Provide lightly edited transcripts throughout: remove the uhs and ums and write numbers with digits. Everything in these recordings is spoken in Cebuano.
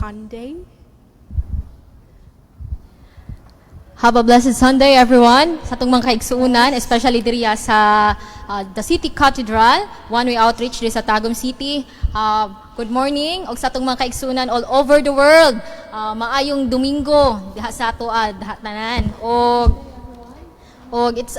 Sunday. Have a blessed Sunday, everyone. Sa atong mga kaigsuunan, especially diriya sa the City Cathedral, One Way Outreach diri sa Tagum City. Good morning og sa atong mga kaigsuunan all over the world. Maayong Domingo diha sa ato, diha tanan. Og it's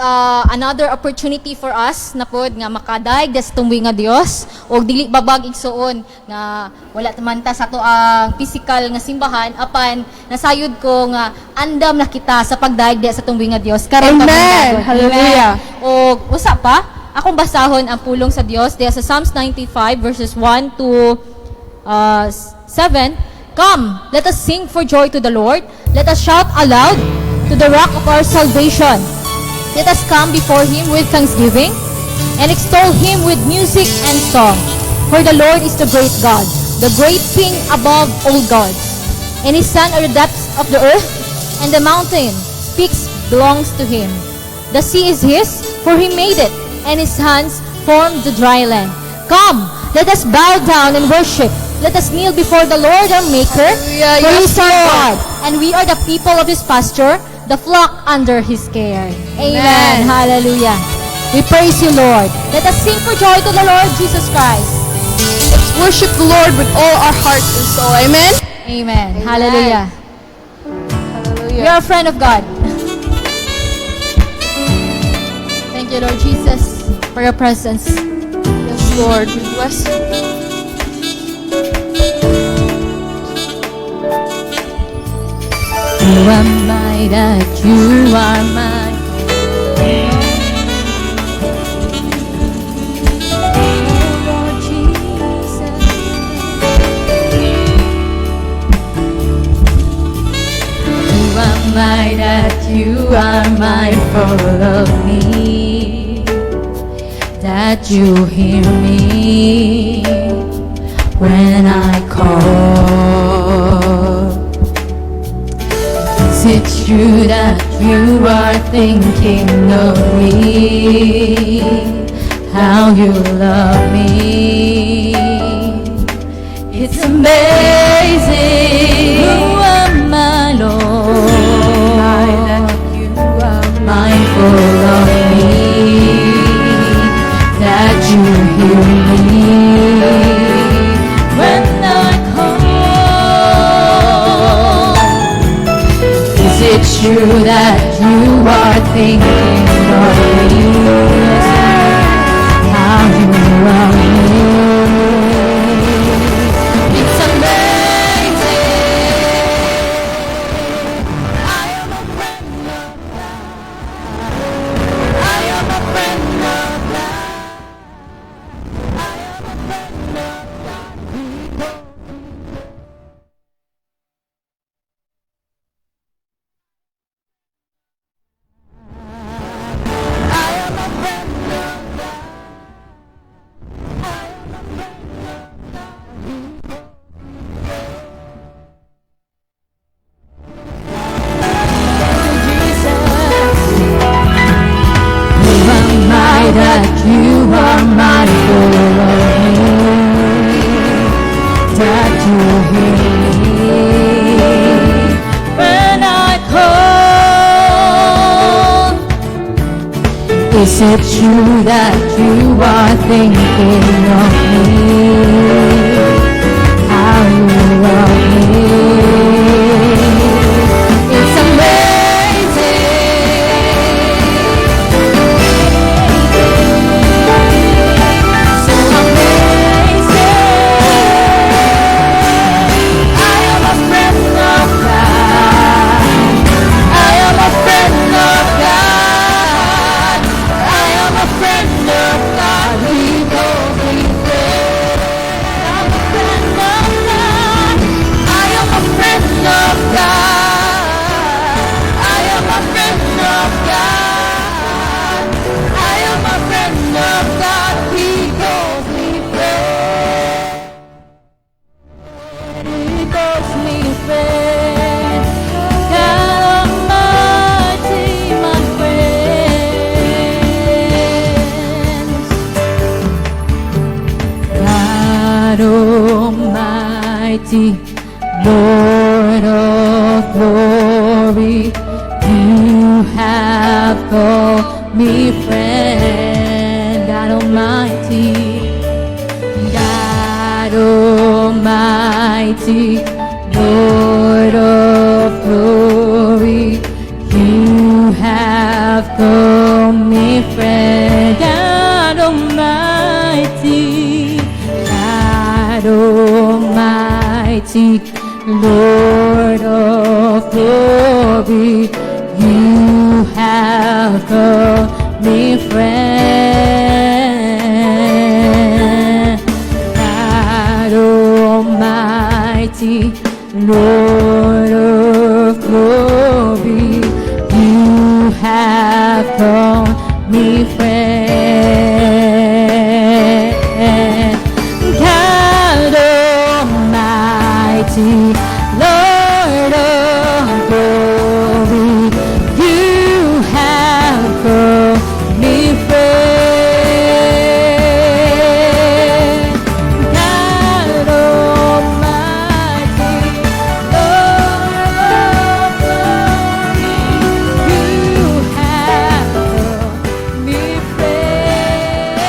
another opportunity for us na pod nga makadayeg sa tumbuy nga Dios og dili babag, igsuon, nga wala man ta sa ato ang physical nga simbahan, apan nasayod ko nga andam na kita sa pagdayeg diha sa tumbuy nga Dios karon. Amen. Kabuntagon. Hallelujah. Amen. Og usa pa, akong basahon ang pulong sa Dios diha sa Psalms 95 verses 1 to 7. "Come, let us sing for joy to the Lord. Let us shout aloud to the rock of our salvation. Let us come before Him with thanksgiving and extol Him with music and song. For the Lord is the great God, the great King above all gods. In His hand are the depths of the earth, and the mountain peaks belongs to Him. The sea is His, for He made it, and His hands formed the dry land. Come, let us bow down and worship. Let us kneel before the Lord our Maker, Hallelujah. for He Yes, is our Lord. God, and we are the people of His pasture, the flock under His care." Amen. Amen. Hallelujah. We praise You, Lord. Let us sing for joy to the Lord Jesus Christ. Let's worship the Lord with all our hearts and soul. Amen. Amen. Amen. Hallelujah. Hallelujah. We are a friend of God. Thank you, Lord Jesus, for your presence. Yes, Lord. We bless you. Who am I that you are mine? Lord Jesus. Who am I that you are mindful of me? That you hear me when I call. Is it true that you are thinking of me? How you love me. It's amazing. Who am I, Lord? That you are mindful of me, that you hear me when I call. Is it true that you are thinking of me? How you love me. It's amazing. I am a friend of God. I am a friend of God. I am a friend of God. He calls me. I am a friend of God. I am a friend of God. He calls me. Jesus. Who am I that you are mindful of me? That you hear me when I call. Is it true that you are thinking of me? How you love me. It's amazing. So amazing. I am a friend of God. I am a friend of God. I am a friend of God. He calls me friend. I'm a friend of God. I am a friend of God. I am a friend of God. I am a friend of God. He calls me friend. He calls me friend. God Almighty, my friend. God Almighty, Lord of glory, you have called me friend. God Almighty, God Almighty, Lord of glory, you have called me friend. God Almighty, God Almighty, Lord of glory, you have called me friend. God Almighty, Lord of glory, you have called me friend. God Almighty, Lord of glory, you have called me friend. God Almighty, Lord of glory, you have called me friend.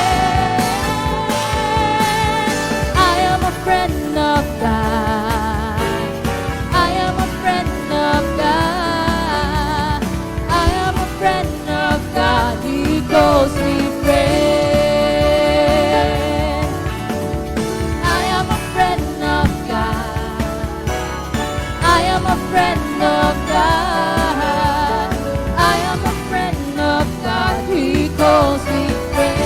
I am a friend of God. I am a friend of God. I am a friend of God. He calls me friend. I am a friend of God. I am a friend of God. I am a friend of God. He calls me friend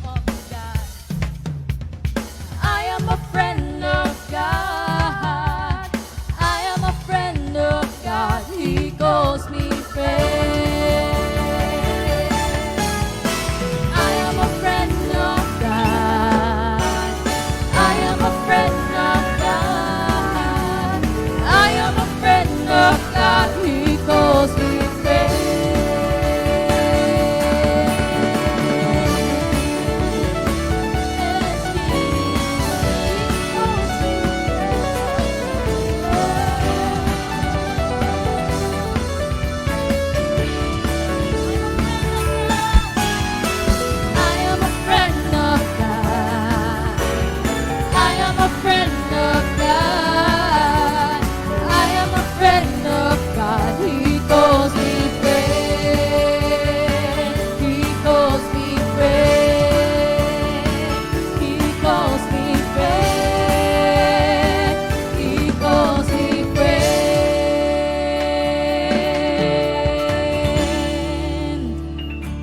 of God. I am a friend of God. I am a friend of God. He calls me friend. I am a friend of God. I am a friend of God. I am a friend of God. He calls me friend. Yes, Jesus, He calls me friend. I am a friend of God. I am a friend of God. I am a friend of God. He calls me friend. He calls me friend. He calls me friend. He calls me friend.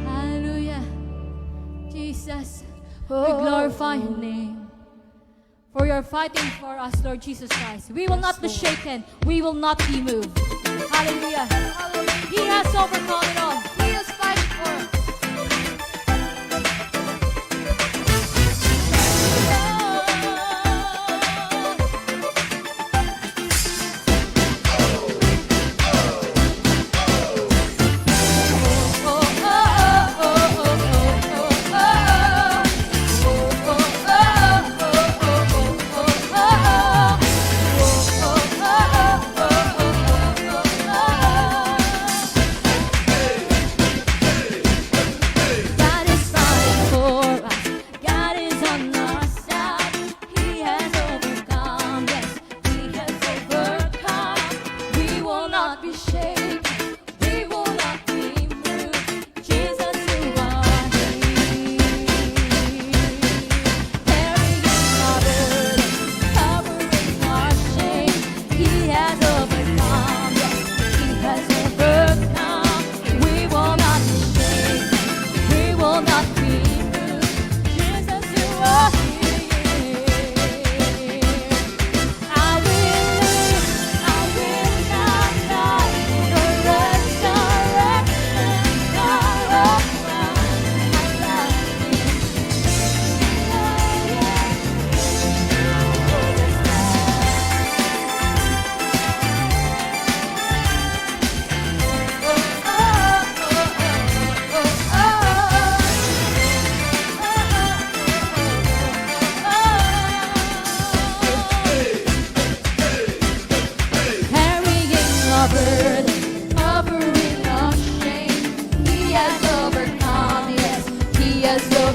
Hallelujah. Jesus, we glorify your name. For you are fighting for us, Lord Jesus Christ. We will not be shaken. We will not be moved. Hallelujah. He has overcome it all. He is fighting for us. Oh.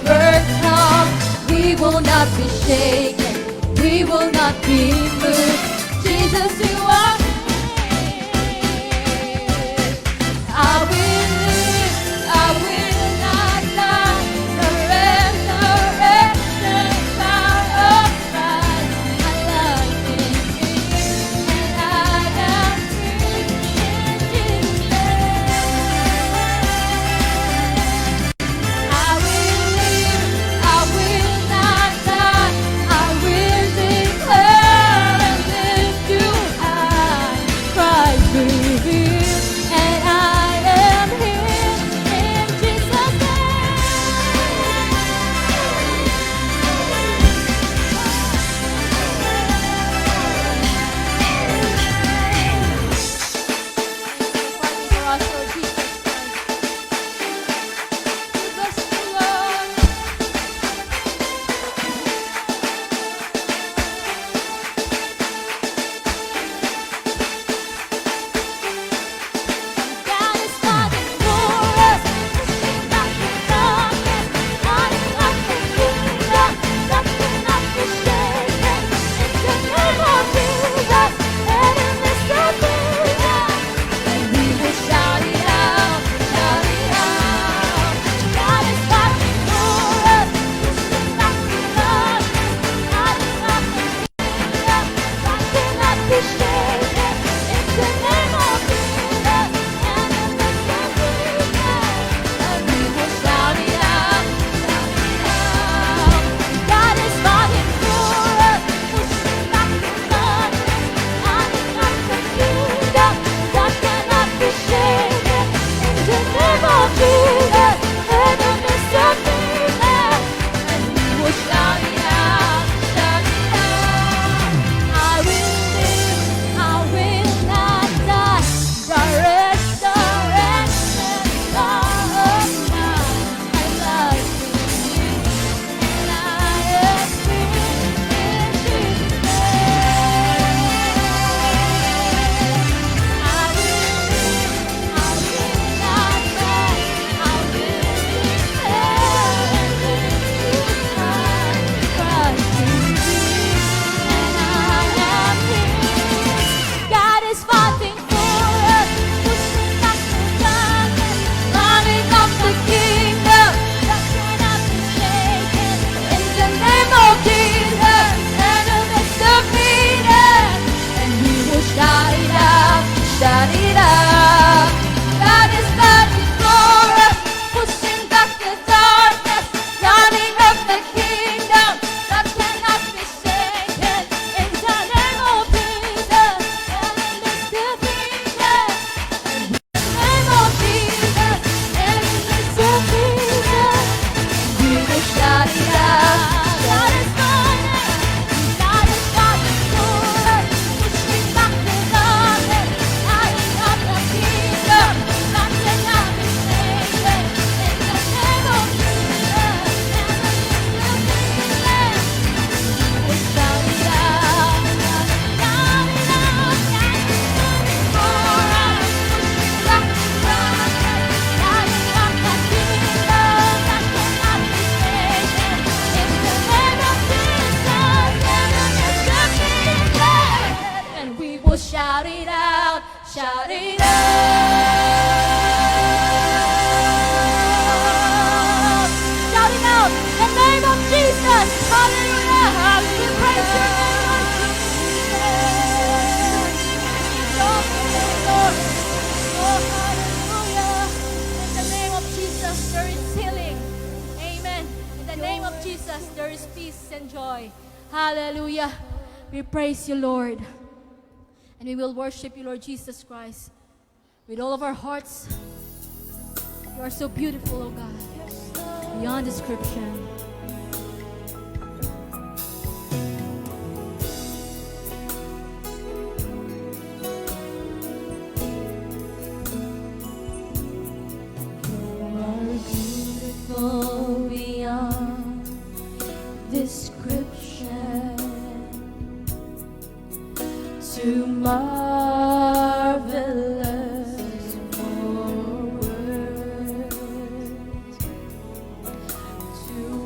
Overcome. We will not be shaken. We will not be moved. Jesus, you are King. I will live, I will not die. The resurrection power of Christ. My life is His, and I am free in Jesus' name. I will live, I will not die. I will declare and lift you high. Christ revealed, and I am healed in Jesus' name. Fighting for us, Lord Jesus Christ. We bless you, Lord. God is fighting for us, pushing back the darkness, lighting up the kingdom that cannot be shaken. In the name of Jesus, enemies defeated, and we will shout it out, shout it out. God is fighting for us, pushing back the darkness, lighting up the kingdom that cannot be shaken. In the name of Jesus, enemies defeated, and we will shout it out, shout it out. God is fighting for us, pushing back the darkness, lighting up the kingdom that cannot be shaken. In the name of Jesus, enemies defeated, and we will shout it out, shout it out. I will live, I will not die. The resurrection power of God. My life is His, and I am free in Jesus' name. I will live, I will not die. I will declare and lift you high. Christ revealed, and I am healed. God is fighting for us, pushing back the darkness, lighting up the kingdom that cannot be shaken. In the name of Jesus, enemies defeated, and we will shout it out, shout it out. God is fighting for us, pushing back the darkness, lighting up the kingdom that cannot be shaken. In the name of Jesus, enemies defeated. In the name of Jesus, enemies defeated. We will shout it out. God is fighting. God is fighting for us, pushing back the darkness, lighting up the kingdom that cannot be shaken. In the name of Jesus, enemies defeated. We will shout it out, shout it out. God is fighting for us, pushing back the darkness, lighting up the kingdom that cannot be shaken. In the name of Jesus, enemies defeated, and we will shout it out, shout it out. Shout it out! The name of Jesus! Hallelujah! We praise your name, Lord Jesus. Exalt your name, Lord. Oh, hallelujah. In the name of Jesus, there is healing. Amen. In the name of Jesus, there is peace and joy. Hallelujah. We praise you, Lord. And we will worship you, Lord Jesus Christ, with all of our hearts. You are so beautiful, oh God, beyond description. You are beautiful beyond description. Too marvelous for words, too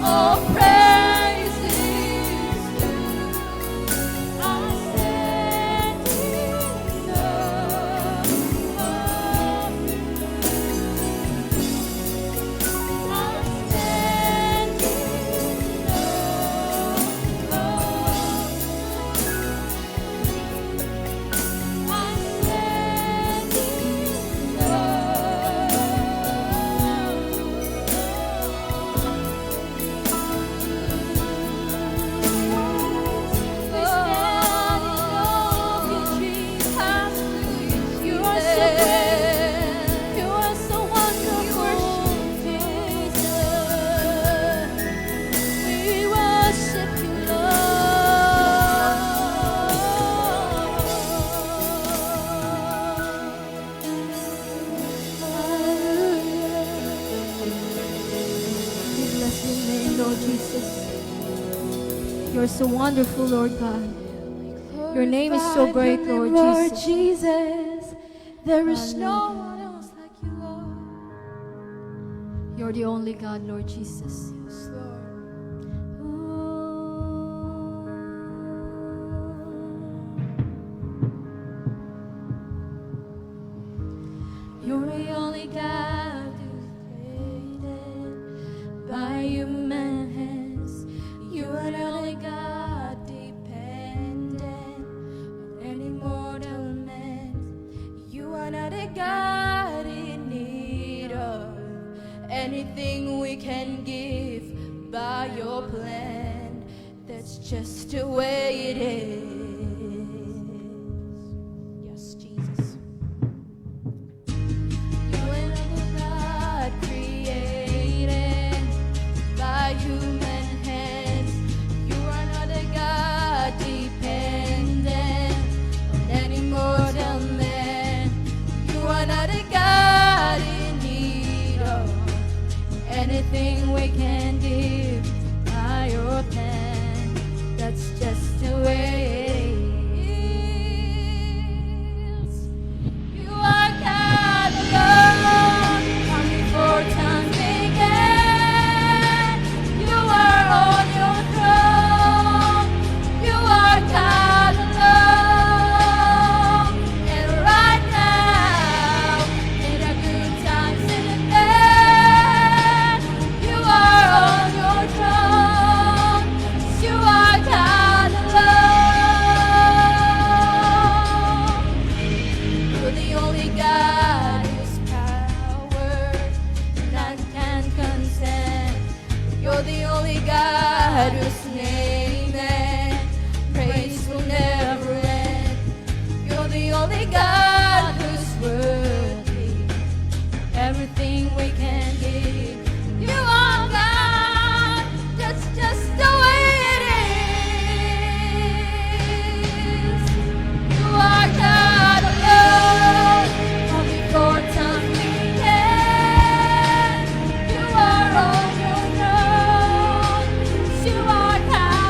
All praise is due. I stand in awe of you. I stand in awe of you. I stand in awe. We stand in awe of you, Jesus. You are so great. You are so wonderful, Jesus. We worship you, Lord. Hallelujah. We bless your name, Lord Jesus. You're so wonderful, Lord God. Your name is so great, Lord Lord Jesus. Jesus. There is no one else like you, Lord. You're the only God, Lord Jesus. Yes, Lord. Oh. You're the only God who's created by human hands. You are the only God dependent on any mortal man. You are not a God in need of anything we can give by your plan. That's just the way it is. Yes, Jesus. You are the God created by human hands. You are not a God dependent on any mortal man. You are not a God in need of anything we can give by your plan. That's just the way it is. You are God alone from before time began. You are on your throne. You are God alone. And right now, in the good times and the bad, you are on your throne. You are God alone. You're the only God whose power none can contend. You're the only God whose name and praise will never end. You're the only God who's worthy everything we can give. You are God. That's just the way it is. You are God alone from before time began. You are on your throne. You are God.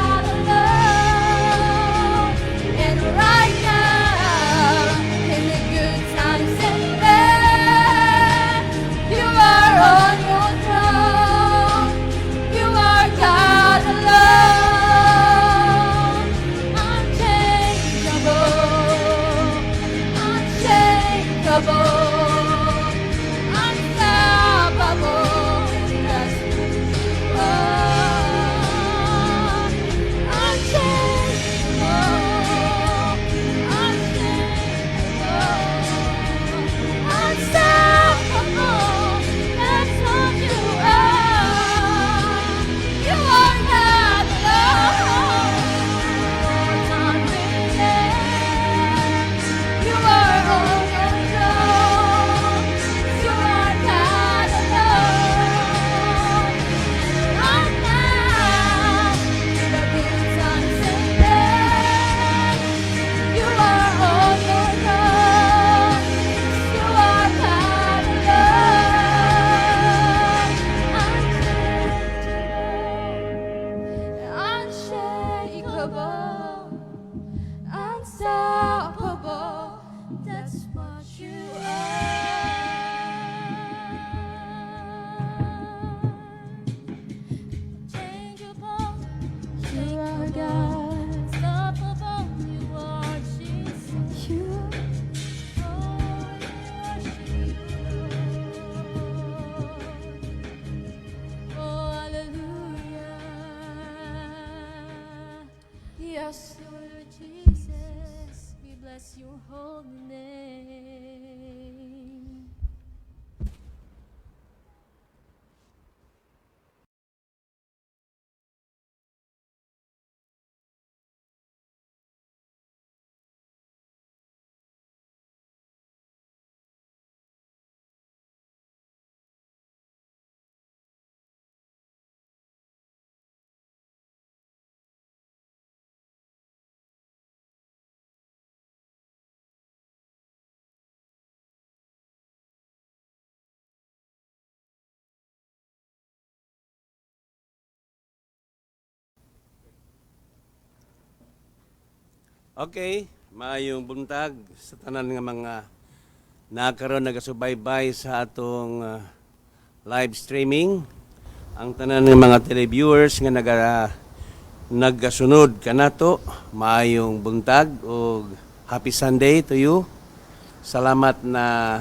Praise your holy name. Okay, maayong buntag sa tanan nga mga nakaron nagasubaybay sa atong live streaming. Ang tanan nga mga televiewers nga nagasunod kanato, maayong buntag ug happy Sunday to you. Salamat na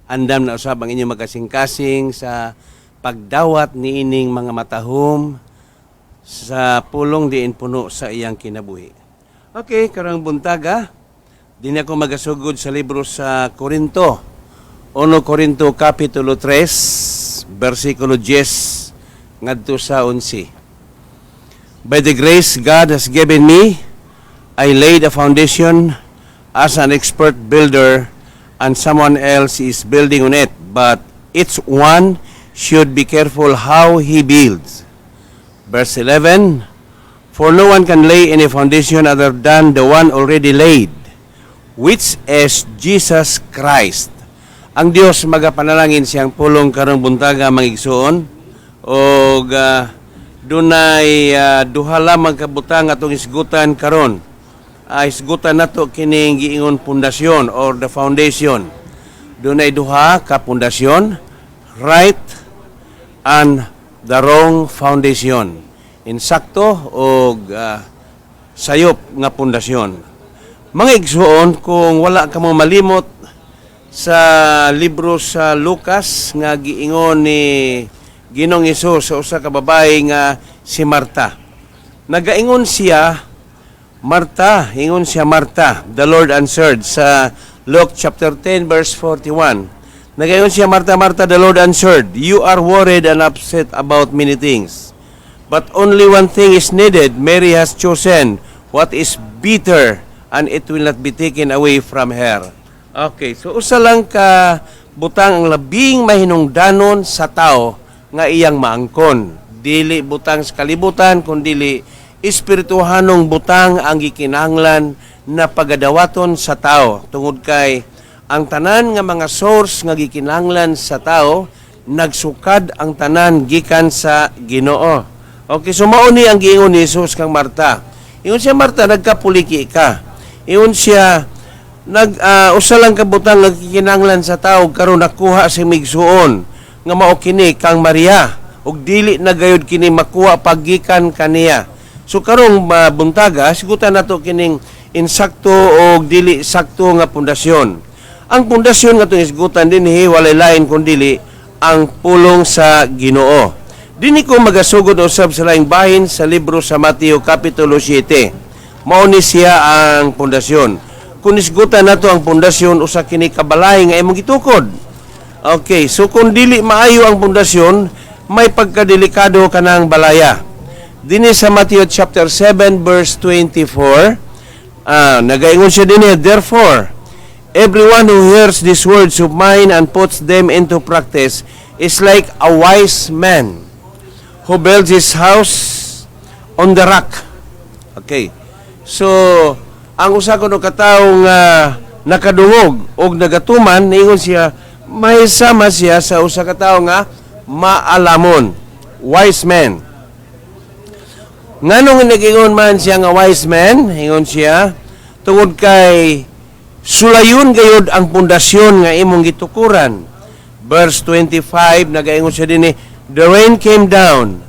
andam na usab ang inyong magkasing-kasing sa pagdawat niining mga matahom sa pulong diin puno sa iyang kinabuhi. Okay, karong buntaga, din ako magasugod sa libro sa Korinto. 1 Korinto Kapitulo 3, versikulo 10 ngadto sa 11. By the grace God has given me, I laid a foundation as an expert builder and someone else is building on it, but each one should be careful how he builds. Verse 11, "For no one can lay any foundation other than the one already laid, which is Jesus Christ." Ang Dios magapanalangin siyang pulong karong buntaga, mga igsoon, og dunay duha lamang ka butang atong isgutan karon. Isgutan nato kining giingon pundasyon or the foundation. Dunay duha ka pundasyon, right and the wrong foundation. Insakto o sayop nga pundasyon. Mga igsoon, kung wala ka mo malimot sa libro sa Lucas nga giingon ni Ginoong Hesus sa usa ka babae nga si Marta. Nagaingon siya, "Marta," ingon siya, "Marta," the Lord answered sa Luke chapter 10 verse 41. Nagaingon siya, "Marta, Marta," the Lord answered, "you are worried and upset about many things. But only one thing is needed. Mary has chosen what is better and it will not be taken away from her." Okay, so usa lang ka butang ang labing mahinungdanon sa tao nga iyang maangkon. Dili butang sa kalibutan, kundili espirituhanong butang ang gikinahanglan na pagadawaton sa tao, tungod kay ang tanan nga mga source nga gikinahanglan sa tao, nagsukad ang tanan gikan sa Ginoo. Okay, so mao ni ang giingon ni Jesus kang Marta. Ingon siya, "Marta, nagkapuliki ka." Ingon siya, nag usa lang ka butang nga gikinahanglan sa tao karon, nakuha sa migsuon nga mao kini kang Maria ug dili na gayud kini makuha paggikan kaniya. So karong buntaga, sigutan nato kining insakto o dili sakto nga pundasyon. Ang pundasyon nga atong isgutan dinhi, walay lain kundili ang pulong sa Ginoo. Dinhi ko magasugod usab sa laing bahin sa libro sa Mateo Kapitulo 7. Mao ni siya ang pundasyon. Kung isgutan nato ang pundasyon, usa kini ka balay nga imong gitukod. Okay, so kung dili maayo ang pundasyon, may pagkadelikado kanang balaya. Dinhi sa Matthew chapter 7 verse 24, nagaingon siya dinhi, "Therefore, everyone who hears these words of mine and puts them into practice is like a wise man who builds his house on the rock." Okay. So, ang usa kuno ka tawo nga nakadungog og nagatuman, niingon siya, may sama siya sa usa ka tawo nga maalamon, wise man. Nganong nag-ingon man siya nga wise man? Ingon siya, tungod kay sulayon gayud ang pundasyon nga imong gitukuran. Verse 25, nagaingon siya dinhi, "The rain came down,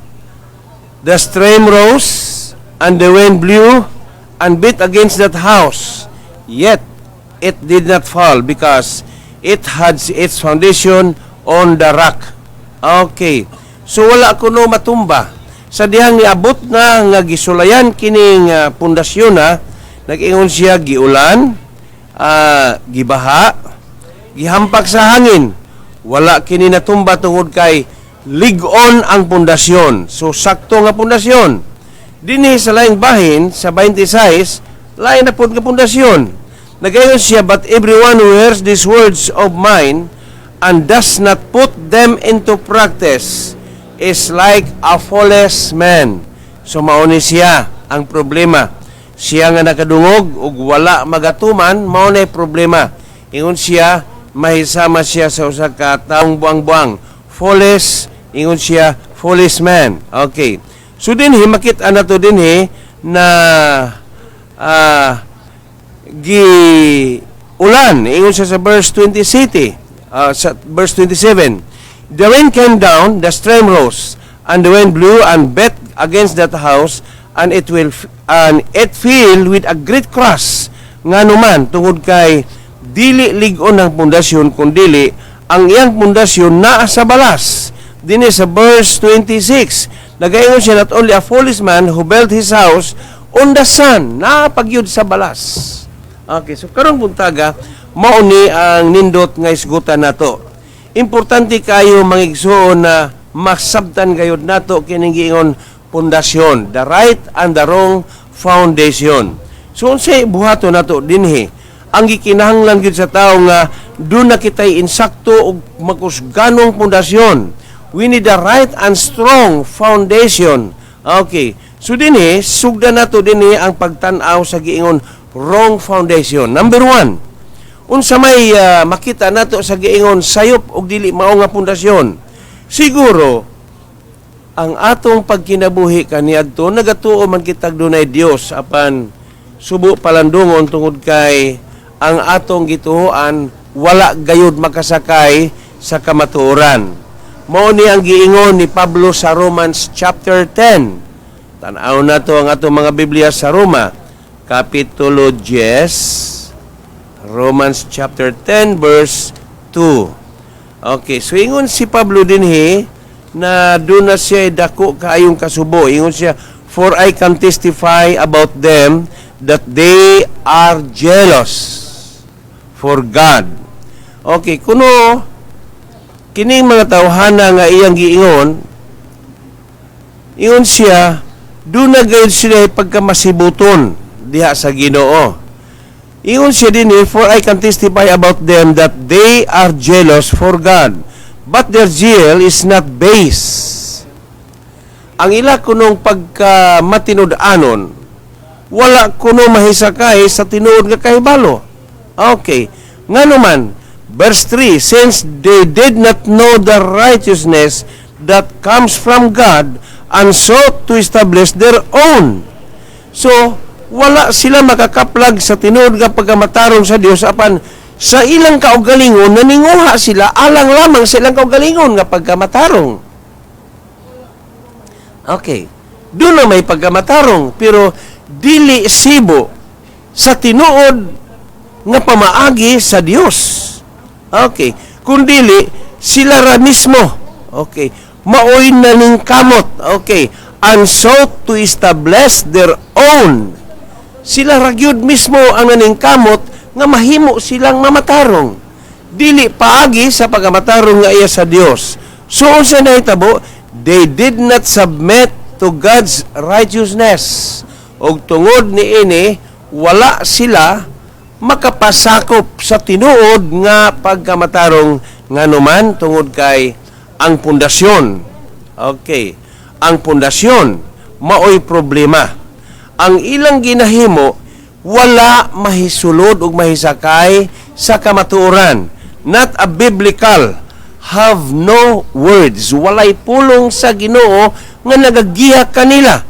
the stream rose, and the wind blew and beat against that house. Yet it did not fall because it had its foundation on the rock." Okay. So wala kuno matumba. Sa dihang niabot na nga gisulayan kining pundasyon na, nag-ingon siya giulan, Gibaha, gihampak sa hangin, wala kini natumba tungod kay lig-on ang pundasyon. So sakto nga pundasyon. Dinhi sa laing bahin sa 26, lain na pud nga pundasyon. Nagayon siya, "But everyone who hears these words of mine and does not put them into practice is like a foolish man." So mao ni siya ang problema. Siya nga nakadungog ug wala magatuman, mao na problema. Ingon siya, mahisama siya sa usa ka taong buang-buang. Foolish, ingon siya, foolish man. Okay. So dinhi makita nato dinhi na gi ulan, ingon siya sa verse 20 city, sa verse 27, "The rain came down, the stream rose, and the wind blew and beat against that house, and it fell with a great crash." Ngano man? Tungod kay dili lig-on ang pundasyon, kundili ang iyang pundasyon naa sa balas. Dinhi sa verse 26, nagaingon siya, "Not only a foolish man who built his house on the sand." Naa pa gyud sa balas. Okay, so karong buntaga, mao ni ang nindot nga isgutan nato. Importante kayo, mga igsuon, na masabtan gayud nato kining giingon pundasyon, the right and the wrong foundation. So unsay buhaton nato dinhi? Ang gikinahanglan gyud sa tawo nga duna kitay insakto ug makusganong pundasyon. We need a right and strong foundation. Okay. So dinhi, sugdan nato dinhi ang pagtan-aw sa giingon wrong foundation. Number one, unsa may makita nato sa giingon sayop og dili mao nga pundasyon? Siguro, ang atong pagkinabuhi kaniadto, nagatuo man kitag dunay Dios, apan subo palandungon tungod kay ang atong gituoan wala gayud makasakay sa kamatuoran. Mao ni ang giingon ni Pablo sa Romans chapter 10. Tan-aw nato ang atong mga Biblia sa Roma, Kapitulo 10, Romans chapter 10 verse 2. Okay, so ingon si Pablo dinhi na duna siya dako kaayong kasubo. Ingon siya, "For I can testify about them that they are jealous for God." Okay, kuno kining mga tawhana nga iyang giingon, ingon siya, duna gayud sila pagkamasibuton diha sa Ginoo. Ingon siya dinhi, "For I can testify about them that they are jealous for God, but their zeal is not base." Ang ila kunong pagka matinud-anon, wala kuno mahisakay sa tinuod nga kahibalo. Okay. Ngano man? Verse 3, "Since they did not know the righteousness that comes from God and sought to establish their own." So, wala sila makakaplag sa tinuod nga pagkamatarong sa Dios, apan sa ilang kaugalingon naninguha sila alang lamang sa ilang kaugalingon nga pagkamatarong. Okay. Duna may pagkamatarong, pero dili sibo sa tinuod nga pamaagi sa Dios. Okay. Kung dili sila ra mismo. Okay. Maoy naningkamot. Okay. "And sought to establish their own." Sila ra gyud mismo ang naningkamot nga mahimo silang mamatarong. Dili paagi sa pagkamatarong nga iya sa Dios. So unsa nahitabo? "They did not submit to God's righteousness." Og tungod niini, wala sila makapasakop sa tinuod nga pagkamatarong. Nganuman? Tungod kay ang pundasyon. Okay. Ang pundasyon maoy problema. Ang ilang ginahimo wala mahisulod ug mahisakay sa kamatuoran. Not a biblical, have no words. Walay pulong sa Ginoo nga nagagiya kanila.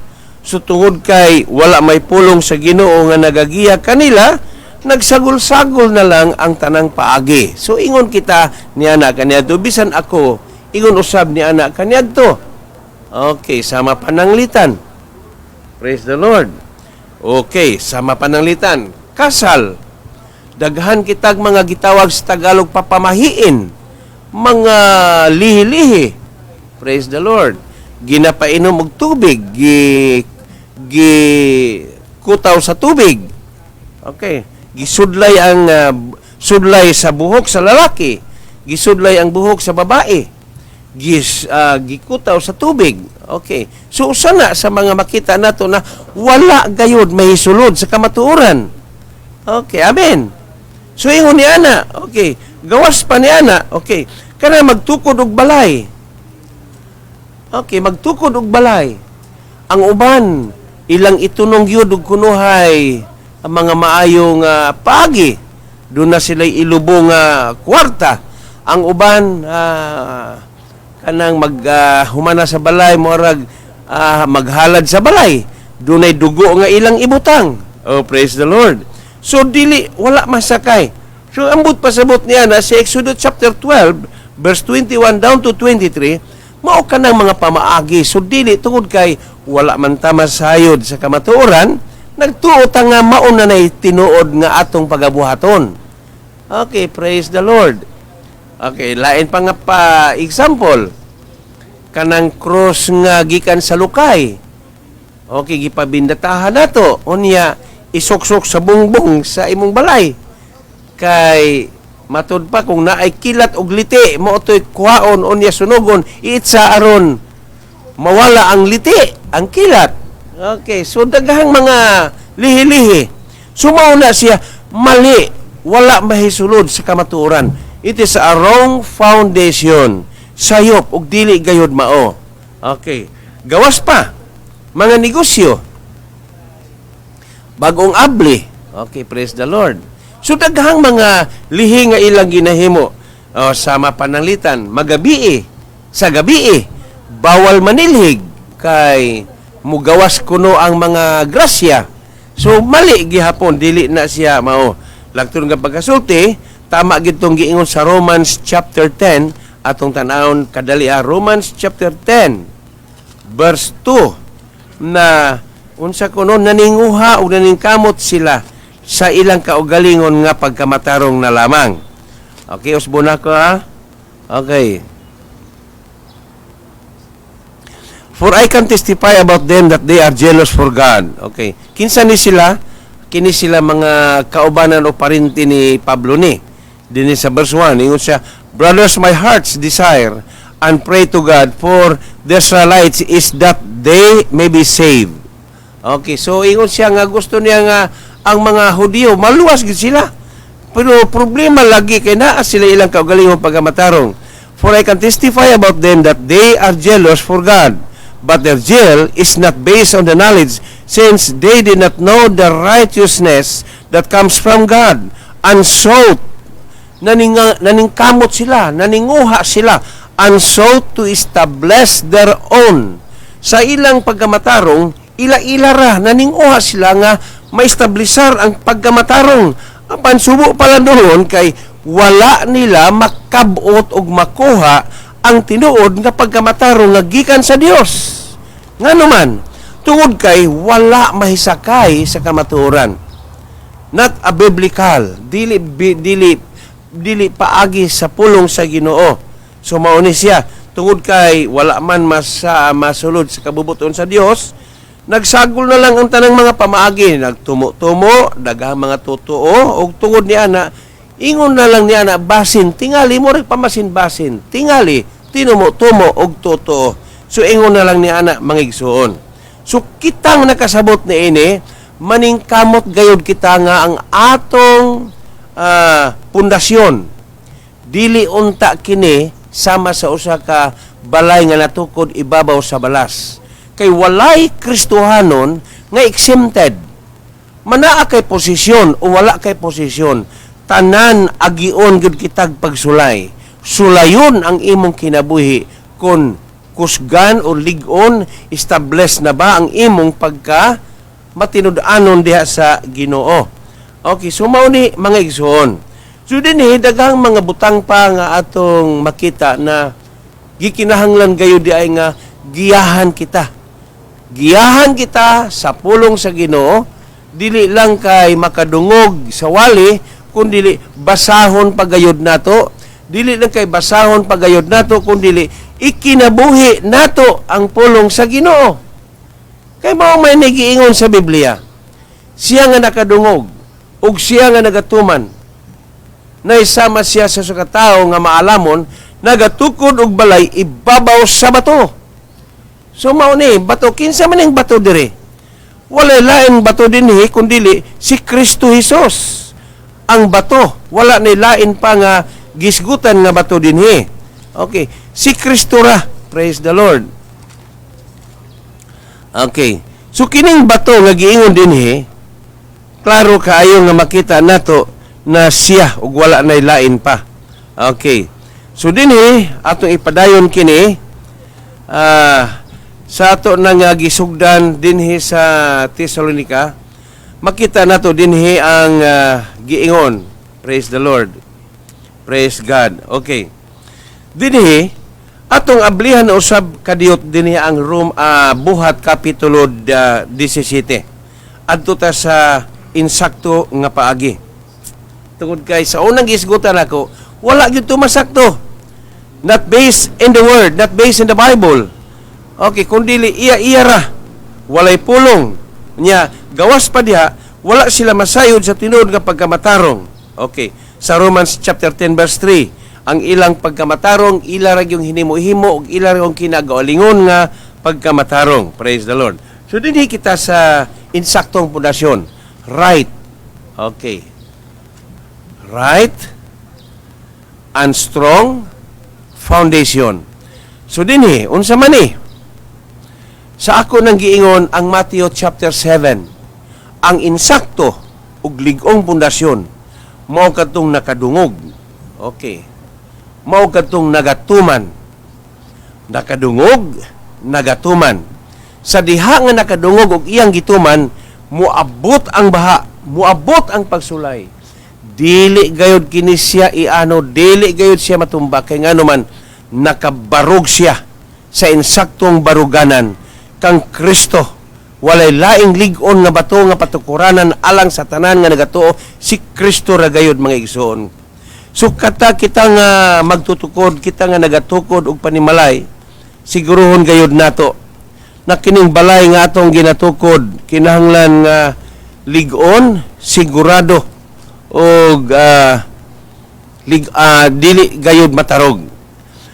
So tungod kay wala may pulong sa Ginoo nga nagagiya kanila, nagsagol-sagol na lang ang tanang paagi. So ingon kita niana kaniadto, bisan ako ingon usab ni ana kaniadto. Okay, sama pananglitan. Praise the Lord. Okay, sama pananglitan. Kasal. Daghan kitag mga gitawag sa Tagalog papamahiin. Mga lihi-lihi. Praise the Lord. Ginapainom og tubig, gi gi kutaw sa tubig. Okay. Gisudlay ang sudlay sa buhok sa lalaki, gisudlay ang buhok sa babae, gikutaw sa tubig. Okay. So usa na sa mga makita nato na wala gayud mahisulod sa kamatuoran. Okay, amen. So ingon ni ana, okay, gawas pa ni ana, okay, kana magtukod og balay. Okay, magtukod og balay. Ang uban ilang itunong gyud og kunuhay ang mga maayong paagi. Doon na sila ilubong nga kwarta. Ang uban kanang mag humana sa balay, moarag maghalad sa balay. Dunay dugo nga ilang ibutang. Oh, praise the Lord. So dili, wala masakay. So ambot pasabot niya na sa Exodus chapter 12 verse 21 down to 23, mao kanang mga pamaagi. So dili, tungod kay wala man ta masayod sa kamatuoran, nagtuo ta nga mao na nay tinuod nga atong pagabuhaton. Okay, praise the Lord. Okay, lain pa nga pa example, kanang cross nga gikan sa lukay. Okay, gipabindatahan nato. Unya isuksok sa bungbong sa imong balay. Kay matud pa kung naay kilat og liti, mao to'y kuhaon, unya sunugon, iitsa aron mawala ang liti, ang kilat. Okay, so daghang mga lihi-lihi. So mao na siya mali, wala mahisulod sa kamatuoran. It is a wrong foundation. Sayop ug dili gayud mao. Okay. Gawas pa mga negosyo. Bagong abli. Okay, praise the Lord. So daghang mga lihi nga ilang ginahimo. O, sama pananglitan, magabii sa gabii, bawal manilhig kay mugawas kuno ang mga grasya. So mali gihapon, dili na siya mao. Lagton nga pagkasulti, tama gid tong giingon sa Romans chapter 10, atong tan-awon kadali ah, Romans chapter 10 verse 2, na unsa kuno, naninguha o naningkamot sila sa ilang kaugalingon nga pagkamatarong na lamang. Okay, usbo na ko ha. Okay. For I can testify about them that they are jealous for God. Okay. Kinsa ni sila? Kini sila mga kaubanan o parinti ni Pablo ni. Dinhi sa verse 1, ingon siya, "Brothers, my heart's desire and pray to God for the Israelites is that they may be saved." Okay, so ingon siya nga gusto niya nga ang mga Hudiyo maluwas gid sila. Pero problema lagi kay naa sila ilang kaugalingong pagkamatarong. "For I can testify about them that they are jealous for God. But their zeal is not based on the knowledge, since they did not know the righteousness that comes from God. And sought," naningkamot sila, naninguha sila, "and sought to establish their own." Sa ilang pagkamatarong, ila-ila ra, naninguha sila nga maestablisar ang pagkamatarong. Apan subo pala doon kay wala nila makabot og makuha ang tinuod nga pagkamatarong nga gikan sa Dios. Ngano man, tungod kay wala mahisakay sa kamatuoran. Not a biblical, dili paagi sa pulong sa Ginoo. So mao ni siya, tungod kay wala man masulod sa kabubuton sa Dios, nagsagol na lang ang tanang mga pamaagi, nagtumo-tumo, daghang mga totoo, ug tungod ni ana, ingon na lang ni ana basin tingali mo rin pamasin-basin, tingali tinumo-tumo og totoo. So ingon na lang ni ana, mga igsuon. So kitang nakasabot ni ini, maningkamot gayud kita nga ang atong pundasyon dili unta kini sama sa usa ka balay nga natukod ibabaw sa balas, kay walay Kristohanon nga exempted. Manaa kay posisyon o wala kay posisyon, tanan agion gyud kitag pagsulay. Sulayon ang imong kinabuhi kon kusgan o lig-on, establish na ba ang imong pagka matinud-anon diha sa Ginoo. Okay, so mao ni, mga igsoon. So dinhi daghang mga butang pa nga atong makita na gikinahanglan gayud di ay nga giyahan kita. Giyahan kita sa pulong sa Ginoo, dili lang kay makadungog sa wali, kundili basahon pagayod nato. Dili lang kay basahon pagayod nato, kundili ikinabuhi nato ang pulong sa Ginoo. Kay mao may nagiingon sa Biblia, siya nga nakadungog Ug siya nga nagatuman naisama siya sa usa ka tawo nga maalamon, nagatukod og balay ibabaw sa bato. So mao ni bato. Kinsa man ning bato dire? Walay lain bato dinhi kundili si Kristo Jesus ang bato. Wala ni lain pa nga gisgutan nga bato dinhi. Okay, si Kristo ra. Praise the Lord. Okay, so kining bato nga giingon dinhi, klaro kaayo nga makita nato na siya ug wala nay lain pa. Okay. So dinhi atong ipadayon kini sa ato na nga gisugdan dinhi sa Tesalonica. Makita nato dinhi ang giingon. Praise the Lord. Praise God. Okay. Dinhi atong ablihan usab kadiyot dinhi ang Rome, Buhat kapitulo 17. Adto ta sa insakto nga paagi. Tungod kay sa unang gisgutan ako, wala gyud to masakto. Not based in the word, not based in the Bible. Okay, kung dili iya-iya ra. Walay pulong. Nya, gawas pa diha, wala sila masayod sa tinuod nga pagkamatarong. Okay, sa Romans chapter 10 verse 3, ang ilang pagkamatarong ila ra yung hinimo-himo ug ila ra yung kinagaulingon nga pagkamatarong. Praise the Lord. So dinhi kita sa insaktong pundasyon. Right. Okay. Right and strong foundation. So dinhi, unsa man ni? Sa ako nang giingon ang Matthew chapter 7, ang insakto ug lig-ong pundasyon mao kadtong nakadungog. Okay. Mao kadtong nagatuman. Nakadungog, nagatuman. Sa diha nga nakadungog og iyang gituman, muabot ang baha, muabot ang pagsulay. Dili gayod kini siya iano, dili gayod siya matumba kay ngano man nakabarog siya sa insaktong baruganan kang Kristo. Walay laing lig-on nga bato nga patukuranan alang sa tanan nga nagatuo, si Kristo ra gayod, mga igsoon. So kata kita nga magtutukod, kita nga nagatukod og panimalay, siguruhon gayod nato na kining balay nga atong ginatukod kinahanglan nga lig-on, sigurado og dili gayod matarog.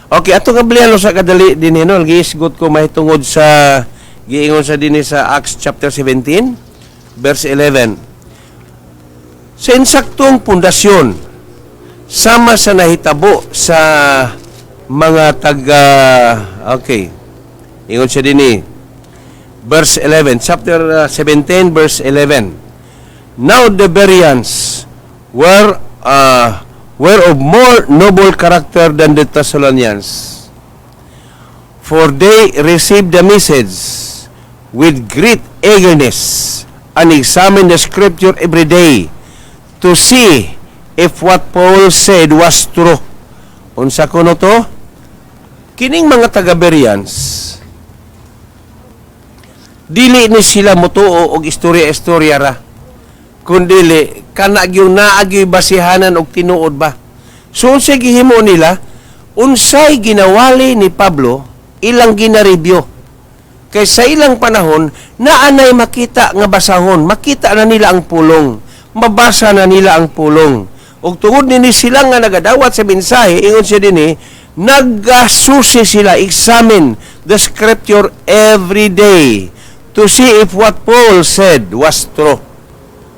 Okay, ato nga bliano sa kadali din, no, giisgot ko mahitungod sa giingon sa dinhi sa Acts chapter 17 verse 11. Sa insaktong pundasyon, sama sa nahitabo sa mga taga, okay. Ingon siya dinhi verse 11, chapter 17 verse 11. Now the Bereans were of more noble character than the Thessalonians, for they received the message with great eagerness and examined the scripture every day to see if what Paul said was true. Unsa kuno to? Kining mga taga-Bereans, dili ni sila mutuo og istorya-istorya ra. Kundili kana gyud naa gyud basihanan og tinuod ba. So unsay gihimo nila? Unsay ginawali ni Pablo, ilang ginareview. Kay sa ilang panahon, naanay makita nga basahon, makita na nila ang pulong, mabasa na nila ang pulong. Ug tungod nini sila nga nagadawat sa mensahe, ingon siya dinhi, nagasusi sila, examine the scripture every day to see if what Paul said was true.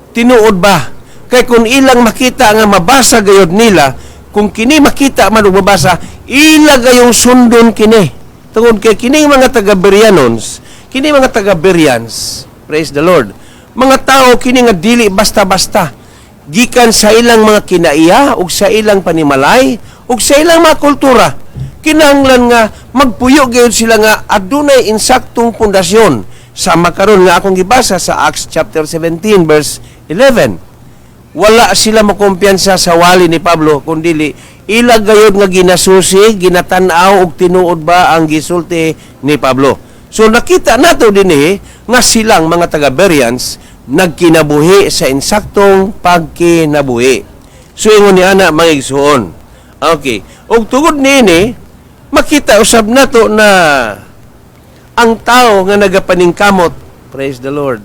Tinuod ba? Kay kung ilang makita nga mabasa gayod nila, kung kini makita man ug mabasa, ila gayong sundon kini. Tungod kay kining mga taga-Bereanons, kini mga taga-Bereans, praise the Lord, mga tao kini nga dili basta-basta, gikan sa ilang mga kinaiya ug sa ilang panimalay ug sa ilang mga kultura. Kinahanglan nga magpuyo gayud sila nga adunay insaktong pundasyon. Sama karon nga akong gibasa sa Acts chapter 17 verse 11. Wala sila makumpiyansa sa wali ni Pablo kundili ila gayud nga ginasusi, ginatan-aw og tinuod ba ang gisulti ni Pablo. So nakita nato dinhi nga silang mga taga-Bereans nagkinabuhi sa insaktong pagkinabuhi. So ingon ni ana, mga igsuon. Okay. Ug tungod niini, makita usab nato na ang tao nga nagapaningkamot, praise the Lord.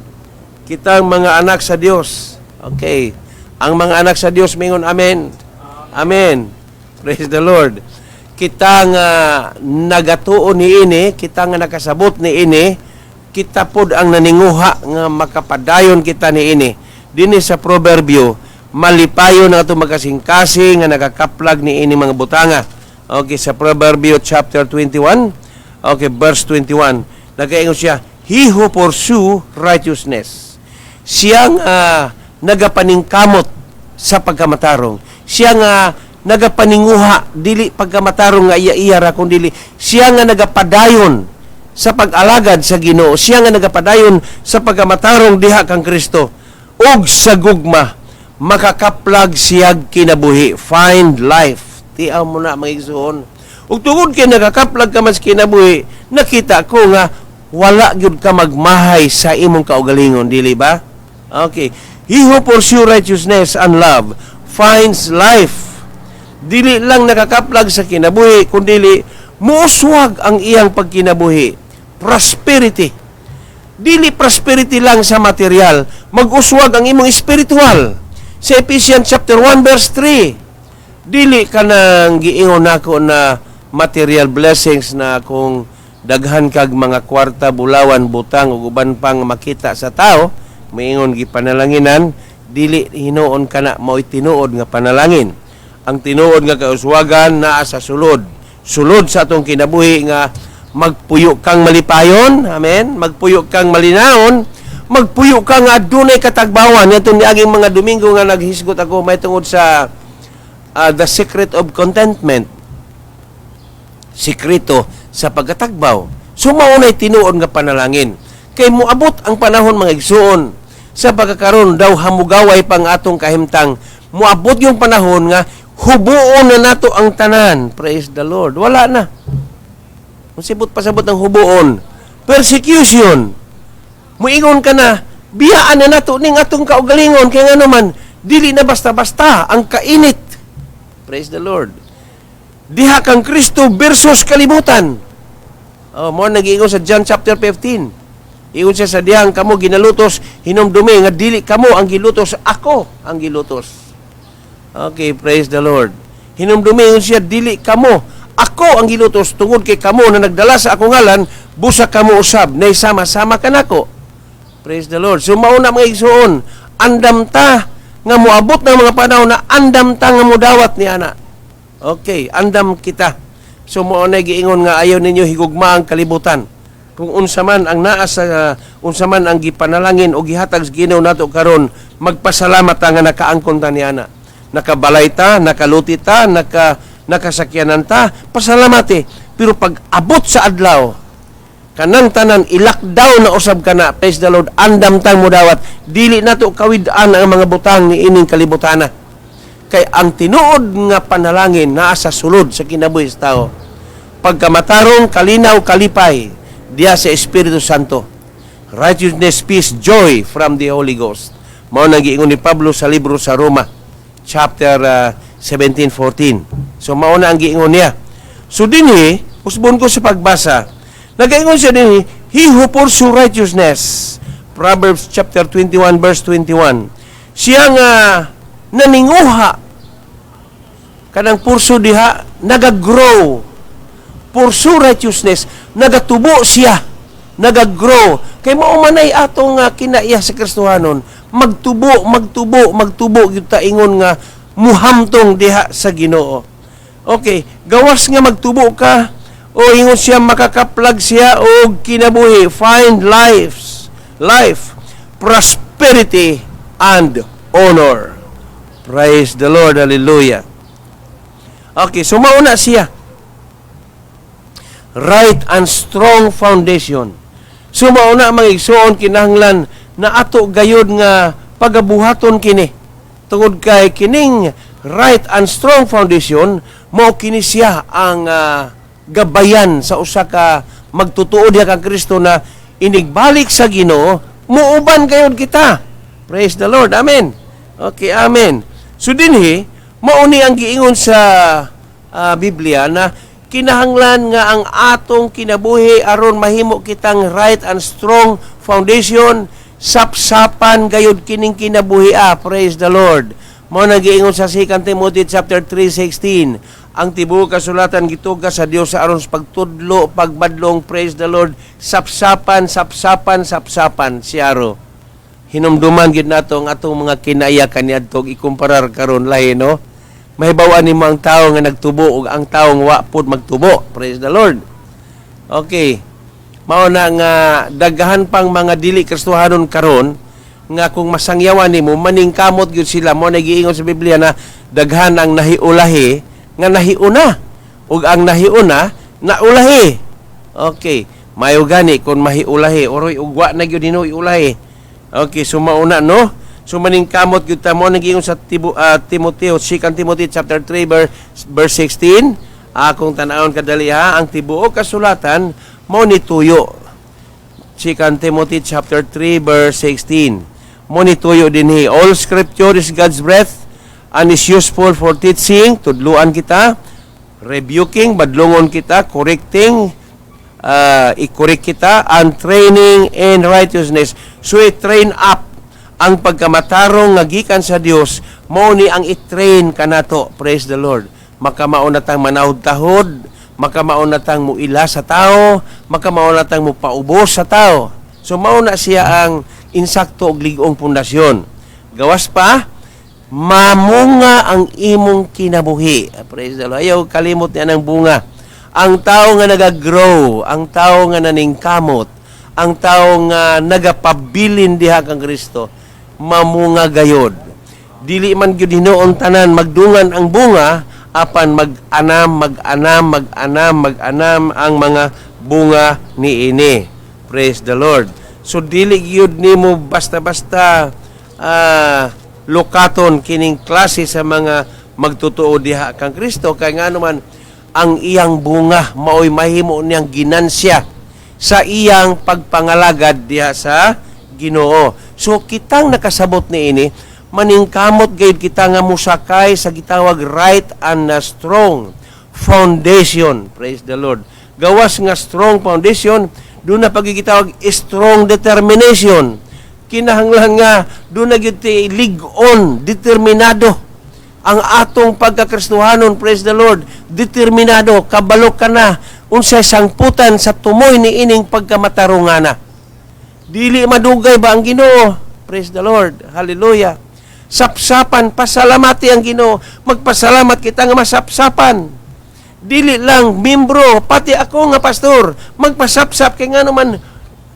Kitang mga anak sa Dios. Okay. Ang mga anak sa Dios mingon, "Amen." Amen. Praise the Lord. Kita nga nagatuo niini, kita nga nakasabot niini, kita pod ang naninguha nga makapadayon kita niini. Dinhi sa Proverbio, malipayon ang atong magkasingkasing nga nakakaplag niini mga butanga. Okay, sa Proverbio chapter 21, okay, verse 21, nagaingon siya, "He who pursue righteousness." Siya nga nagapaningkamot sa pagkamatarong. Siya nga nagapaninguha, dili pagkamatarong nga iya-iya ra, kung dili siya nga nagapadayon sa pag-alagad sa Ginoo. Siya nga nagapadayon sa pagkamatarong diha kang Kristo ug sa gugma, makakaplag siyag kinabuhi, find life. Tiaw mo na, mga igsoon. Ug tungod kay nakakaplag ka man sa kinabuhi, nakita ko nga wala gyud ka magmahay sa imong kaugalingon, dili ba? Okay. "He who pursue righteousness and love finds life." Dili lang nakakaplag sa kinabuhi, kundili muuswag ang iyang pagkinabuhi. Prosperity. Dili prosperity lang sa material, mag-uswag ang imong spiritual. Sa Ephesians chapter 1 verse 3, dili ka nang giingon nako na material blessings na kung daghan kag mga kwarta, bulawan, butang ug uban pang makita sa tao, moingon gipanalanginan, dili hinuon kana mao'y tinuod nga panalangin. Ang tinuod nga kauswagan naa sa sulod. Sulod sa atong kinabuhi nga magpuyo kang malipayon, amen, magpuyo kang malinawon, magpuyo ka nga adunay katagbawan. Ngadto niaging mga Domingo nga naghisgot ako may tungod sa the secret of contentment, sikreto sa pagkatagbaw. So maunay tinuod nga panalangin. Kay moabot ang panahon, mga igsuon, sa pagkakaroon daw hamugaway pang atong kahimtang, moabot yung panahon nga hubuon na nato ang tanan. Praise the Lord. Wala na. Kung sibot pasabot ng hubuon, persecution. Muingon ka na, biyaan na nato ning atong kaugalingon kay nga naman dili na basta-basta ang kainit. Praise the Lord. Diha kang Kristo versus kalibutan. Oh, mo nag-iingon sa John chapter 15. Ingon siya sa dihang kamo ginalutos, hinumdumi nga dili kamo ang gilutos, ako ang gilutos. Okay, praise the Lord. Hinumdumi, ingon siya, dili kamo, ako ang gilutos tungod kay kamo na nagdala sa akong ngalan, busa kamo usab, nay sama-sama kanako. Praise the Lord. So mauna, mga igsuon, andam ta nga moabot ng mga panahon na andam ta nga modawat ni ana. Okay, andam kita. So mao na giingon nga ayaw ninyo higugma ang kalibutan. Kung unsa man ang naa sa unsa man ang gipanalangin o gihatag sa Ginoo nato karon, magpasalamat ta nga nakaangkon ta ni ana. Nakabalay ta, nakaluti ta, nakasakyanan ta, pasalamat eh. Pero pag abot sa adlaw, kanang tanan i-lockdown na usab kana, praise the Lord, andam tang mudawat, dili nato kawid-an ang mga butang ni ining kalibutana. Kay ang tinuod nga panalangin naa sa sulod sa kinabuhi sa tao. Pagkamatarong, kalinaw, kalipay diya sa Espiritu Santo. Righteousness, peace, joy from the Holy Ghost. Mao nang giingon ni Pablo sa libro sa Roma, chapter 17:14. So mao na ang giingon niya. So dinhi, usbon ko sa pagbasa. Nagaingon siya dinhi, "He who pursue righteousness." Proverbs chapter 21 verse 21. Siya nga naninguha kanang pursue diha, nagagrow, pursue righteousness, nagatubo siya, nagagrow, kay mao manay atong kinaiya sa Kristohanon, magtubo, magtubo, magtubo gyud ta ingon nga muhamtong diha sa Ginoo. Okay, gawas nga magtubo ka o ingon siya makakaplag siya og kinabuhi, find life, prosperity and honor. Praise the Lord. Hallelujah. Okay, so mauna siya. Right and strong foundation. So mauna, mga igsoon, kinahanglan na ato gayod nga pagabuhaton kini. Tungod kay kining right and strong foundation, mao kini siya ang gabayan sa usa ka magtutuo diha kang Kristo na inigbalik sa Ginoo, muuban gayod kita. Praise the Lord. Amen. Okay, amen. So dinhi, mao ni ang giingon sa Biblia na kinahanglan nga ang atong kinabuhi aron mahimo kitang right and strong foundation, sapsapan gayud kining kinabuhi ah. Praise the Lord. Mao na giingon sa 2 Timothy chapter 3:16, ang tibuok kasulatan gituga sa Dios aron sa pagtudlo, pagbadlong, praise the Lord, sapsapan, sapsapan, sapsapan, siyaro. Hinumduman gid nato ang atong mga kinaya kaniadto ug ikumparar karon, lahi, no? Mahibaw-an nimo ang tawo nga nagtubo ug ang tawo nga wa pud magtubo. Praise the Lord. Okay. Mao na nga daghan pang mga dili Kristohanon karon nga kung masangyawan nimo, maningkamot gyud sila. Mo nagiingon sa Biblia na daghan ang nahiulahi nga nahiuna ug ang nahiuna naulahi. Okay. Mayo gani kung mahiulahi oroy ugwa na gyud hinuoy ulahi. Okay, so mauna, no? So maningkamot gyud ta. Mo nagiingon sa Timoteo, 2 Timothy chapter 3 verse 16. Akong tan-awon kadali ha, ang tibuok kasulatan mao ni tuyo. 2 Timothy chapter 3 verse 16. Mo ni tuyo dinhi. All scripture is God's breath and is useful for teaching, tudluan kita, rebuking, badlongon kita, correcting, i-correct kita, and training in righteousness. So i-train up ang pagkamatarong nga gikan sa Dios, mao ni ang i-train kanato. Praise the Lord. Makamao na tang manahod-tahod, makamao na tang muila sa tao, makamao na tang mupaubos sa tao. So mao na siya ang insakto og lig-ong pundasyon. Gawas pa, mamunga ang imong kinabuhi. Praise the Lord. Ayaw kalimot niya ng bunga. Ang tao nga nagagrow, ang tao nga naningkamot, ang tao nga nagapabilin diha kang Kristo, mamunga gayod. Dili man gyud hinuon tanan magdungan ang bunga, apan mag-anam, mag-anam, mag-anam, mag-anam ang mga bunga niini. Praise the Lord. So dili gyud nimo basta-basta lukaton kining klase sa mga magtotoo diha kang Kristo, kay ngano man ang iyang bunga maoy mahimo niyang ginansya sa iyang pagpangalagad diha sa Ginoo. So kitang nakasabot niini, maningkamot gayud kita nga musakay sa gitawag right and strong foundation. Praise the Lord. Gawas nga strong foundation, doon na pagigitawag strong determination. Kinahanglan nga doon na gyud ti lig-on, determinado ang atong pagkakristohanon, praise the Lord, determinado, kabalo ka na unsay sangputan sa tumoy ni ining pagkamatarungana. Dili madugay ba ang Ginoo? Praise the Lord. Hallelujah. Sapsapan, pasalamati ang Ginoo. Magpasalamat kita nga masapsapan. Dili lang membro, pati ako nga pastor, magpasapsap kay ngano man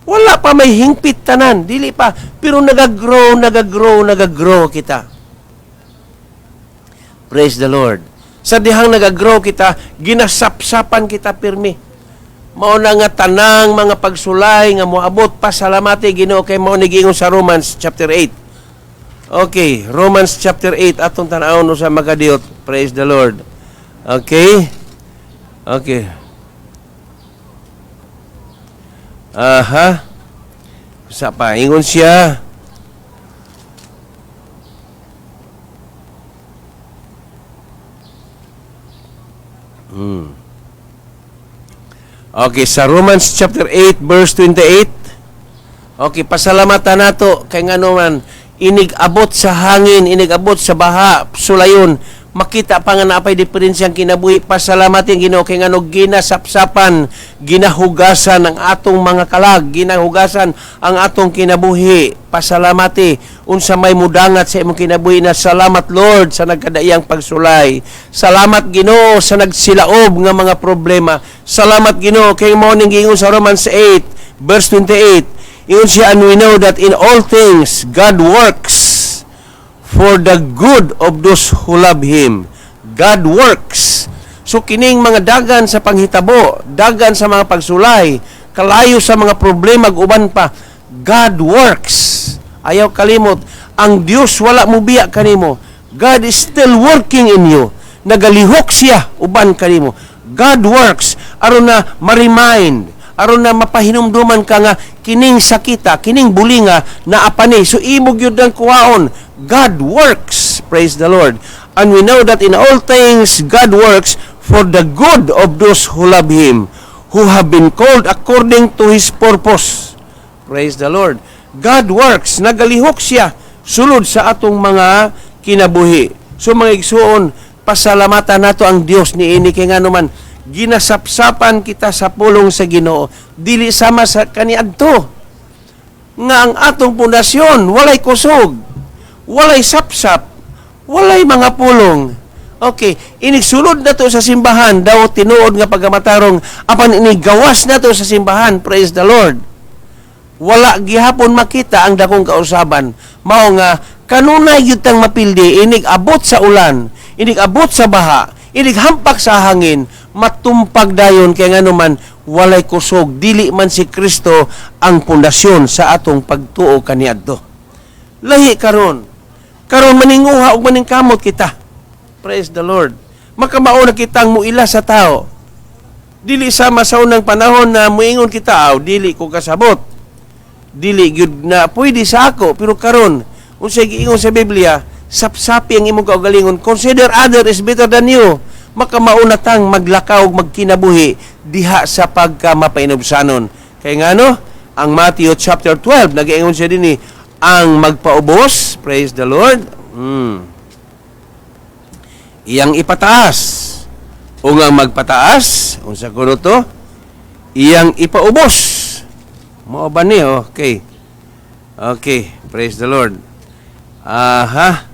wala pa may hingpit tanan, dili pa, pero nagagrow, nagagrow, nagagrow kita. Praise the Lord. Sa dihang nagagrow kita, ginasapsapan kita pirmi. Mao na nga tanang mga pagsulay nga moabot, pasalamati Ginoo kay mao ni giingon sa Romans chapter 8. Okay, Romans chapter 8 atong tan-awon usa makadiyot. Praise the Lord. Okay? Okay. Aha. Sa pa ingon siya. Okay, sa Romans chapter 8 verse 28. Okay, pasalamatan nato kay ngano man inig abot sa hangin, inig abot sa baha, sulayon, makita pa nga naapay diferensya ang kinabuhi. Pasalamatin Ginoo kay ngano ginasapsapan, ginahugasan ang atong mga kalag, ginahugasan ang atong kinabuhi. Pasalamati unsa may mudangat sa imong kinabuhi na salamat, Lord, sa nagkadaiyang pagsulay. Salamat, Ginoo, sa nagsilaob nga mga problema. Salamat, Ginoo, kay mao ning giingon sa Romans 8 verse 28. Ingon siya, "And we know that in all things God works for the good of those who love Him." God works. So kining mga dagan sa panghitabo, dagan sa mga pagsulay, kalayo sa mga problema ug uban pa, God works. Ayaw kalimot, ang Dios wala mobiya kanimo. God is still working in you. Nagalihok siya uban kanimo. God works aron na ma-remind, aron na mapahinumduman ka nga kining sakita, kining bulinga naa pa ni. So imo gyud ang kuwaon. God works. Praise the Lord. "And we know that in all things God works for the good of those who love Him, who have been called according to His purpose." Praise the Lord. God works. Nagalihok siya sulod sa atong mga kinabuhi. kinabuhi. So mga igsuon, pasalamatan nato ang Dios niini kay ngano man ginasapsapan kita sa pulong sa Ginoo, dili sama sa kaniadto nga ang atong pundasyon walay kusog, walay sapsap, walay mga pulong. Okay, inig sulod nato sa simbahan, daw tinuod nga pagkamatarong, apan inig gawas nato sa simbahan, praise the Lord, wala gihapon makita ang dakong kausaban. Mao nga kanunay gyud tang mapildi inig abot sa ulan, inig abot sa baha, inig hampak sa hangin, matumpag dayon kay ngano man walay kusog, dili man si Kristo ang pundasyon sa atong pagtuo kaniadto. Lahi karon. Karon maninguha ug maningkamot kita. Praise the Lord. Makamao na kitang muila sa tao. Dili sama sa unang panahon na muingon kita, "Aw, dili ko kasabot. Dili gyud na pwede sa ako." Pero karon, unsay giingon sa Biblia, sapsapi ang imong kaugalingon, consider other is better than you. Makamao na tang maglakaw ug magkinabuhi diha sa pagka mapainubsanon. Kay ngano, ang Matthew chapter 12 nagaingon siya dinhi, ang magpaubos, praise the Lord, iyang ipataas. O ang magpataas, unsa kuno to? Iyang ipaubos. Mao ba ni? Okay. Okay, praise the Lord. Aha.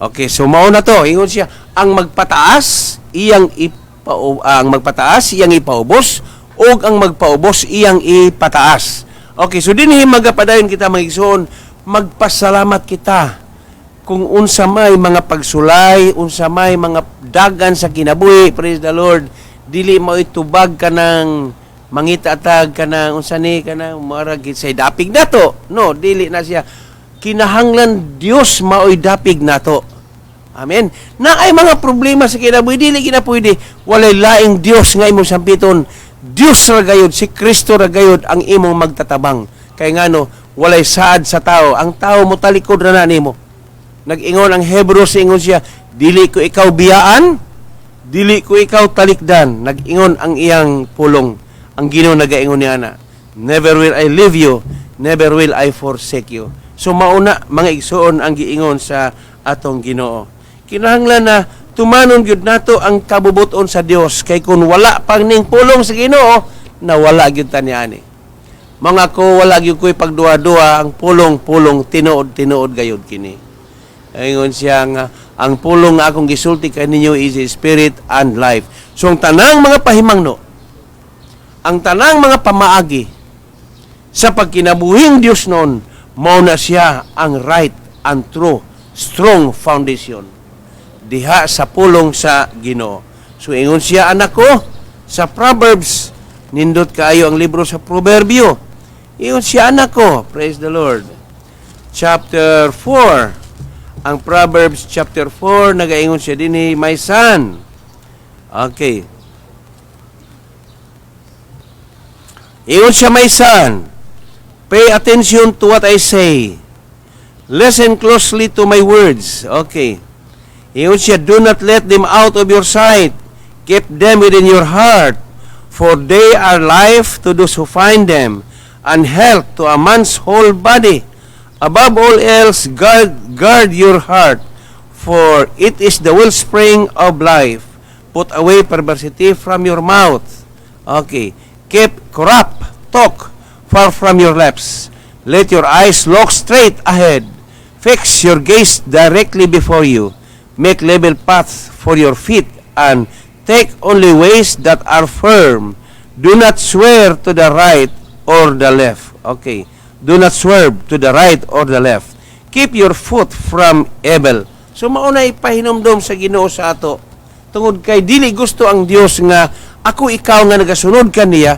Okay, so mao na to. Ingon siya, ang magpataas iyang ipaubos ug ang magpaubos iyang ipataas. Okay, so dinhi magapadayon kita, mga igsoon, magpasalamat kita kung unsa may mga pagsulay, unsa may mga dagan sa kinabuhi, praise the Lord, dili mo itubag ka ng mangita tag ka ng unsa ni ka ng marag say dapig nato. No, dili na siya. Kinahanglan Dios maoy dapig nato. Amen. Na ay mga problema sa kinabuhi, dili gina pwede walay laing Dios nga imong sampiton. Dios ra gayud, si Kristo ra gayud ang imong magtatabang. Kay ngano, walay saad sa tao. Ang tao mo talikod ra na nimo. Nag-ingon ang Hebrews, ingon siya, "Dili ko ikaw biyaan, dili ko ikaw talikdan." Nag-ingon ang iyang pulong. Ang Ginoo nagaingon niya na, "Never will I leave you, never will I forsake you." So mauna, mga igsuon, ang giingon sa atong Ginoo. Kinahanglan na tumanon gyud nato ang kabubuton sa Dios kay kung wala pang ning pulong sa Ginoo, nawala gyud ta niani. Mga ko wala gyud ko'y pagduha-duha, ang pulong-pulong tinuod-tinuod gayud kini. Ingon siya nga ang pulong nga akong gisulti kaninyo is spirit and life. So ang tanang mga pahimangno, ang tanang mga pamaagi sa pagkinabuhing Dios noon, mao na siya ang right and true strong foundation diha sa pulong sa Ginoo. So ingon siya, anak ko, sa Proverbs, nindot kaayo ang libro sa Proverbio. Ingon siya, anak ko, praise the Lord. Chapter 4, ang Proverbs chapter 4, nagaingon siya dinhi, "My son." Okay. Ingon siya, "My son, pay attention to what I say. Listen closely to my words." Okay. Ingon siya, "Do not let them out of your sight. Keep them within your heart, for they are life to those who find them, and health to a man's whole body. Above all else, guard your heart, for it is the wellspring of life. Put away perversity from your mouth." Okay. "Keep corrupt talk far from your lips. Let your eyes look straight ahead. Fix your gaze directly before you. Make level paths for your feet and take only ways that are firm. Do not swerve to the right or the left." Okay. "Do not swerve to the right or the left. Keep your foot from evil." So mauna ipahinumdom sa Ginoo sa ato. Tungod kay dili gusto ang Dios nga ako ikaw nga nagasunod kaniya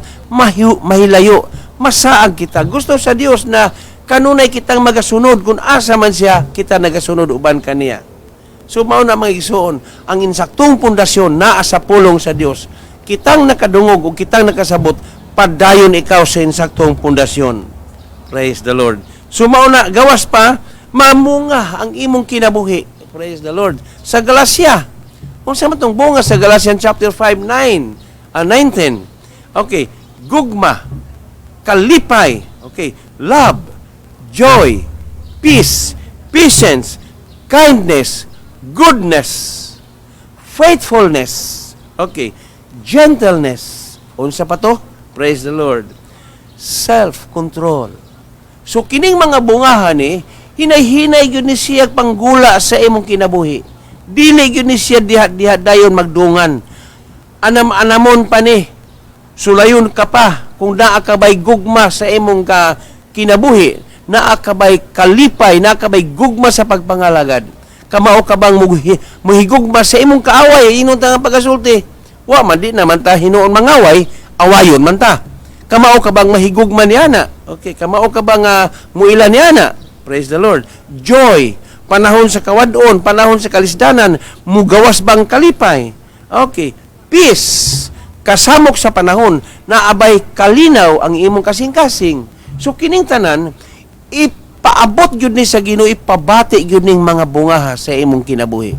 mahilayo, masaag kita. Gusto sa Dios na kanunay kitang magasunod kung asa man siya, kita nagasunod uban kaniya. So mao na, mga igsoon, ang insaktong pundasyon naa sa pulong sa Dios. Kitang nakadungog o kitang nakasabot, padayon ikaw sa insaktong pundasyon. Praise the Lord. So mao na, gawas pa mamunga ang imong kinabuhi. Praise the Lord. Sa Galacia, unsa man tong bunga sa Galatians chapter 5 9, 19. Okay, gugma, kalipay, okay, love, joy, peace, patience, Kindness, goodness, faithfulness. Okay, gentleness. Unsa pa to? Praise the Lord. Self-control. So kining mga bungahan ni hinay-hinay gyud ni siya panggula sa imong kinabuhi. Dili gyud ni siya diha-diha dayon magdungan. Anam-anamon pa ni. Sulayon ka pa kung naa ka bay gugma sa imong ka kinabuhi, naa ka bay kalipay, naa ka bay gugma sa pagpangalagad. Kamao ka bang muhigugma sa imong kaaway, ingon ta nga pagasulti? Wa man, di naman ta hinuon mangaway, awayon man ta. Kamao ka bang mahigugma ni ana? Okay, kamao ka bang muila ni ana? Praise the Lord. Joy, panahon sa kawadon, panahon sa kalisdanan, mugawas bang kalipay? Okay, peace, kasamok sa panahon, naabay kalinaw ang imong kasing-kasing. So kining tanan, ipaabot gyud ni sa Ginoo, ipabati gyud ning mga bungaha sa imong kinabuhi.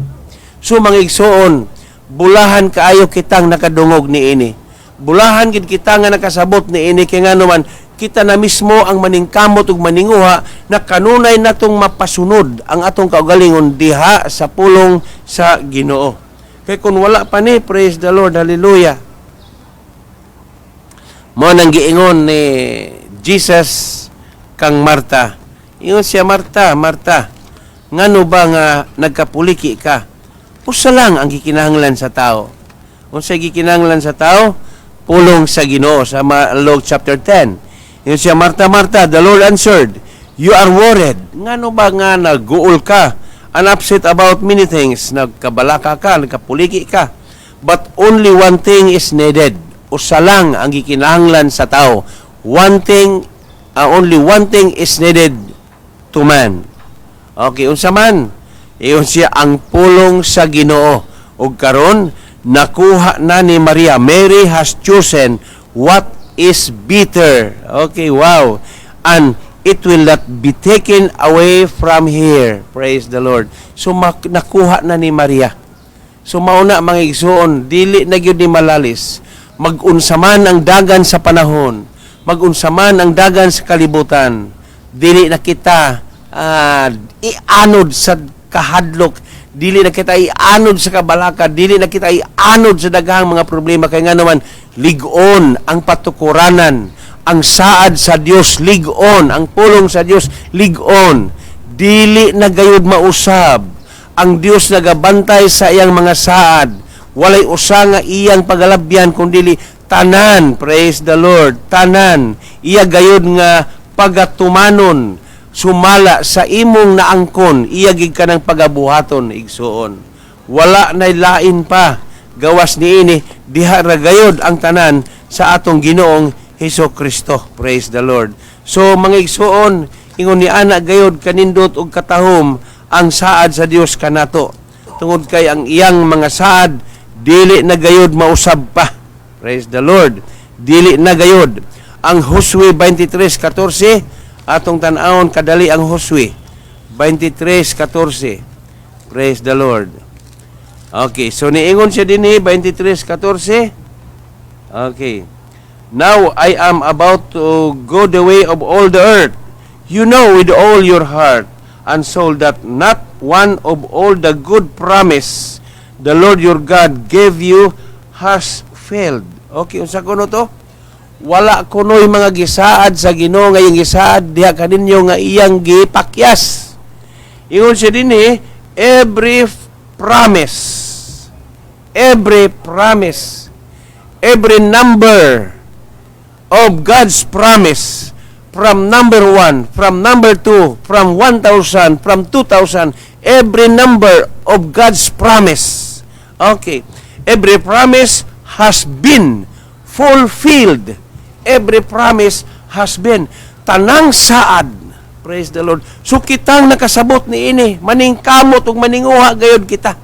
So mga igsoon, bulahan kaayo kitang nakadungog niini. Bulahan gid kita nga nakasabot niini kay ngano man kita na mismo ang maningkamot ug maninguha na kanunay natong mapasunod ang atong kaugalingon diha sa pulong sa Ginoo. Kay kung wala pa ni, praise the Lord, hallelujah. Mo nang giingon ni Jesus kang Marta. Ingon siya, "Marta, Marta, ngano ba nga nagkapuliki ka? Usa lang ang gikinahanglan sa tao." Unsa gikinahanglan sa tao? Pulong sa Ginoo sa Luke chapter 10. Ingon siya, "Marta, Marta," the Lord answered, "you are worried." Ngano ba nga naguol ka? "And upset about many things." Nagkabalaka ka, nagkapuliki ka. "But only one thing is needed." Usa lang ang gikinahanglan sa tao. One thing, only one thing is needed to man. Okay, unsa man? Ingon siya, ang pulong sa Ginoo. Ug karon nakuha na ni Maria. Mary has chosen what is better. Okay, wow. And it will not be taken away from her. Praise the Lord. So nakuha na ni Maria. So mauna, mga igsoon, dili na gyud ni malalis. Magunsa man ang dagan sa panahon, magunsa man ang dagan sa kalibutan, dili na kita ianod sa kahadlok, dili na kita ianod sa kabalaka, dili na kita ianod sa daghang mga problema kay nga naman lig-on ang patukuranan, ang saad sa Dios lig-on, ang pulong sa Dios lig-on. Dili na gayud mausab. Ang Dios nagabantay sa iyang mga saad. Walay usa nga iyang pagalabyan kundili tanan, praise the Lord, tanan iya gayud nga pagatumanon sumala sa imong naangkon, iya gid ka ng pagabuhaton, igsuon. Wala na lain pa gawas niini, diha ra gayod ang tanan sa atong Ginoong Hesus Kristo. Praise the Lord. So mga igsuon, ingon ni ana gayod kanindot og katahom ang saad sa Dios kanato. Tungod kay ang iyang mga saad dili na gayod mausab pa. Praise the Lord. Dili na gayod. Ang Josue 23:14 atong tan-awon kadali, ang Josue 23:14. Praise the Lord. Okay, so niingon siya dinhi 23:14. Okay. "Now I am about to go the way of all the earth. You know with all your heart and soul that not one of all the good promise the Lord your God gave you has failed." Okay, unsa kuno to? Wala kuno'y mga gisaad sa Ginoo nga iyang gisaad diha kaninyo nga iyang gipakyas. Ingon siya dinhi, every promise, every number of God's promise, from number 1, from number 2, from 1,000, from 2,000, every number of God's promise. Okay. Every promise has been fulfilled. Every promise has been. Tanang saad. Praise the Lord. So kitang nakasabot ni ini, maningkamot ug maninguha gayod kita.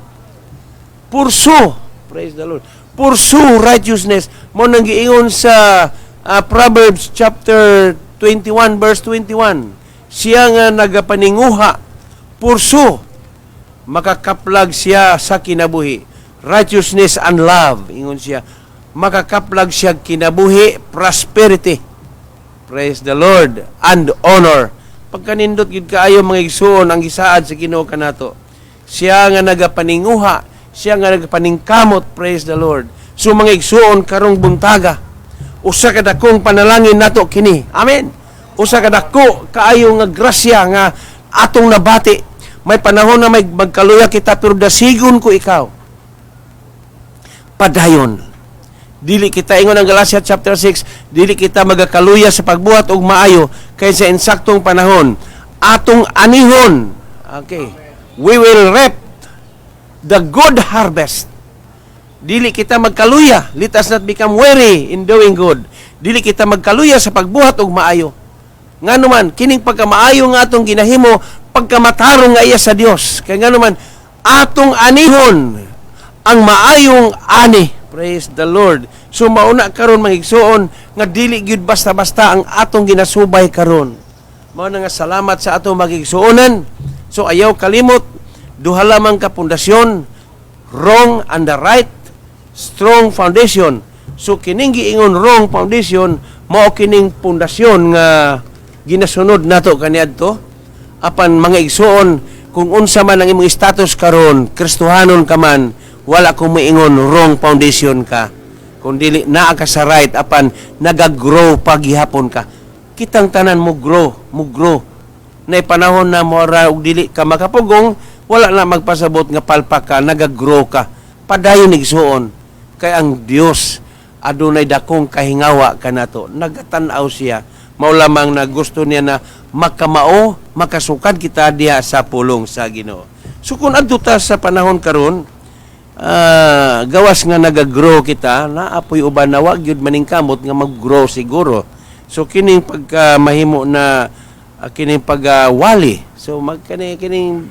Pursue. Praise the Lord. Pursue righteousness. Mo nang giingon sa Proverbs chapter 21 verse 21. Siya nga nagapaninguha, pursue, makakaplag siya sa kinabuhi. Righteousness and love, ingon siya. Makakaplag siya kinabuhi, prosperity. Praise the Lord, and honor. Pagkanindot gid kaayo, mga igsuon, ang gisaad sa Ginoo kanato. Siya nga nagapaninguha, siya nga nagapaningkamot, praise the Lord. So mga igsuon, karong buntaga, usa ka dakong panalangin nato kini. Amen. Usa ka dako kaayo nga grasya nga atong nabati. May panahon na may magkaluya kita, pero dasigon ko ikaw. Padayon. Dili kita, ingon ang Galatia chapter 6, dili kita magakaluya sa pagbuhat og maayo kay sa insaktong panahon atong anihon. Okay. We will reap the good harvest. Dili kita magkaluya. Let us not become weary in doing good. Dili kita magkaluya sa pagbuhat og maayo. Ngano man, kining pagkamaayo nga atong ginahimo, pagkamatarong nga iya sa Dios. Kay ngano man, atong anihon ang maayong ani. Praise the Lord. So mauna karon, mga igsuon, nga dili gyud basta-basta ang atong ginasubay karon. Mao na nga salamat sa atong mga igsuonan. So ayaw kalimot, duha lamang ka pundasyon, wrong and the right, strong foundation. So kining giingon wrong foundation, mao kining pundasyon nga ginasunod nato kaniadto. Apan mga igsuon, kung unsa man ang imong status karon, Kristohanon ka man, wala ko moingon wrong foundation ka. Kung dili naa ka sa right, apan nagagrow paghihapon ka. Kitang tanan mo grow, mo grow. Na panahon na mo ra og dili ka makapugong, wala na magpasabot nga palpak ka, nagagrow ka. Padayon, igsuon. Kay ang Dios adunay dakong kahingawa kanato. Nagatan-aw siya. Mao lamang na gusto niya na makamao, makasukad kita diha sa pulong sa Ginoo. So kung adto ta sa panahon karon, gawas nga nagagrow kita, naapoy uban na wa gyud maningkamot nga mag-grow siguro. So kining pagka mahimo na kining pagwali. So magkani kining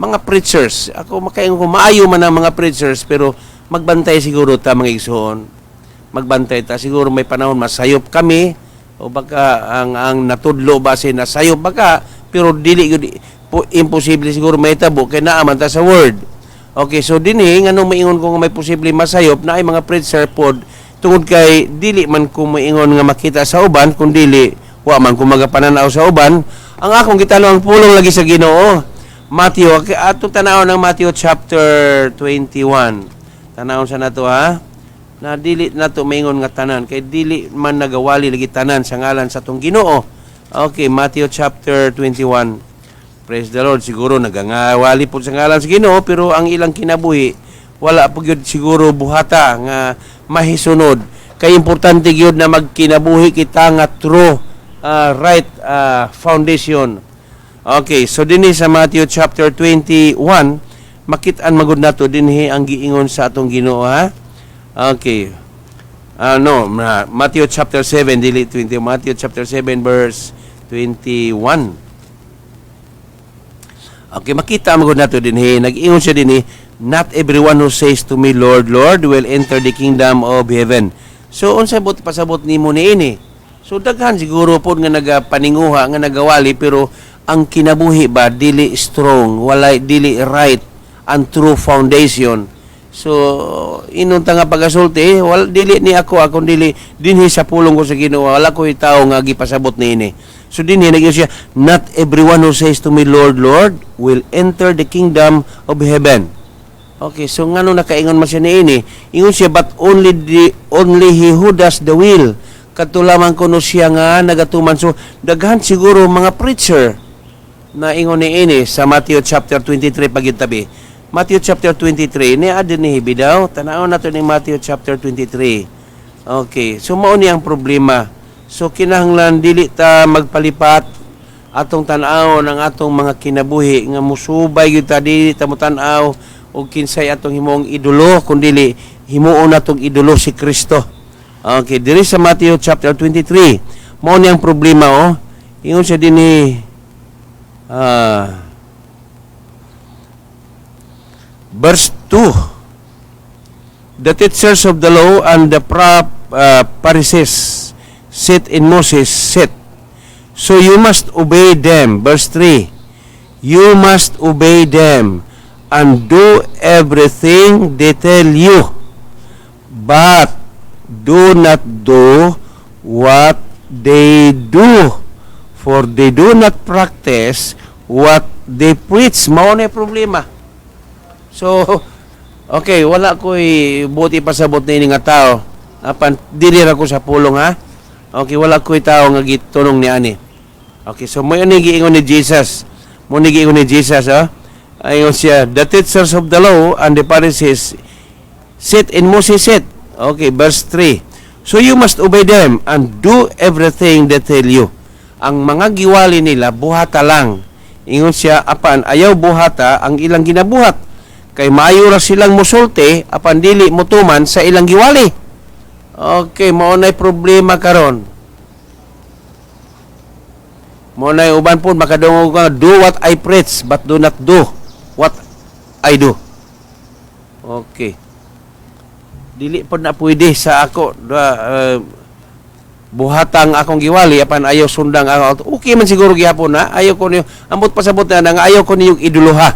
mga preachers, ako makaingon ko maayo man ang mga preachers, pero magbantay siguro ta, mga igsoon. Magbantay ta siguro, may panahon masayop kami o baka ang natudlo ba si nasayop baka, pero dili gyud imposible siguro mahitabo kay naa man ta sa word. Okay, so dinhi nganong maingon ko nga may posible masayop na ay mga preacher pod, tungod kay dili man ko maingon nga makita sa uban, kun dili wa man ko magapananaw sa uban. Ang akong gitanaw ang pulong lagi sa Ginoo. Matthew, okay, atong tanawon ng Matthew chapter 21. Tanawon sa nato ha. Na dili nato maingon nga tanan kay dili man nagawali lagi tanan sa ngalan sa atong Ginoo. Okay, Matthew chapter 21. Praise the Lord. Siguro nagangawali po sa ngalan sa Ginoo, pero ang ilang kinabuhi wala po gyud siguro buhata nga mahisunod. Kay importante gyud na magkinabuhi kita nga true right foundation. Okay, so dinhi sa Matthew chapter 21, makit-an magud nato dinhi ang giingon sa atong Ginoo ha. Okay. No, Matthew chapter 7, dili 20, Matthew chapter 7 verse 21. Okay, makita mo nato dinhi, nag-ingon siya dinhi, "Not everyone who says to me, 'Lord, Lord,' will enter the kingdom of heaven." So unsa buot pasabot nimo niini? So daghan siguro pod nga nagapaninguha nga nagawali, pero ang kinabuhi ba dili strong, walay dili right and true foundation. So inon ta nga pagasulti, wal dili ni ako, akong dili dinhi sa pulong ko sa Ginoo, wala ko tawo nga gipasabot niini. So dinhi nag siya, "Not everyone who says to me, 'Lord, Lord,' will enter the kingdom of heaven." Okay, so ngano nakaingon man siya niini? Ingon siya, "But only he who does the will." Kadto lamang kuno siya nga nagatuman. So daghan siguro mga preacher na ingon niini sa Matthew chapter 23 pagyud tabi. Matthew chapter 23 ni adin ni bidaw. Tan-awon nato ni Matthew chapter 23. Okay, so mao ni ang problema. So kinahanglan dili ta magpalipat, atong tan-awon ang atong mga kinabuhi nga musubay gyud ta, dili ta motan-aw og kinsay atong himuong idolo, kun dili himuon natong idolo si Kristo. Okay, diri sa Matthew chapter 23, mao ni ang problema oh. Ingon siya dinhi verse 2. "The teachers of the law and the Pharisees sit in Moses' seat. So you must obey them." Verse 3. "You must obey them and do everything they tell you. But do not do what they do, for they do not practice what they preach." Mao na problema. So, okay, wala ko'y buot ipasabot ni nga tao. Apan dili ra ko sa pulong, ha. Okay, wala ko'y tao nga gitunong ni ani. Okay, so mo ni giingon ni Jesus. Mo ni giingon ni Jesus, ha. Ayon siya, "The teachers of the law and the Pharisees sit in Moses' seat." Okay, verse 3. "So you must obey them and do everything they tell you." Ang mga giwali nila, buhata lang. Ingon siya, apan ayaw buhata ang ilang ginabuhat. Kay maayo ra silang musulti, apan dili mutuman sa ilang giwali. Okay, mao na'y problema karon. Mao na'y uban po makadungog ka, "Do what I preach, but do not do what I do." Okay. Dili po na pwede sa ako da, buhatang akong giwali apan ayaw sundang ako. Okay man siguro gihapon na ayaw ko niyo ambot pasabot na nga ayaw ko niyo idoloha.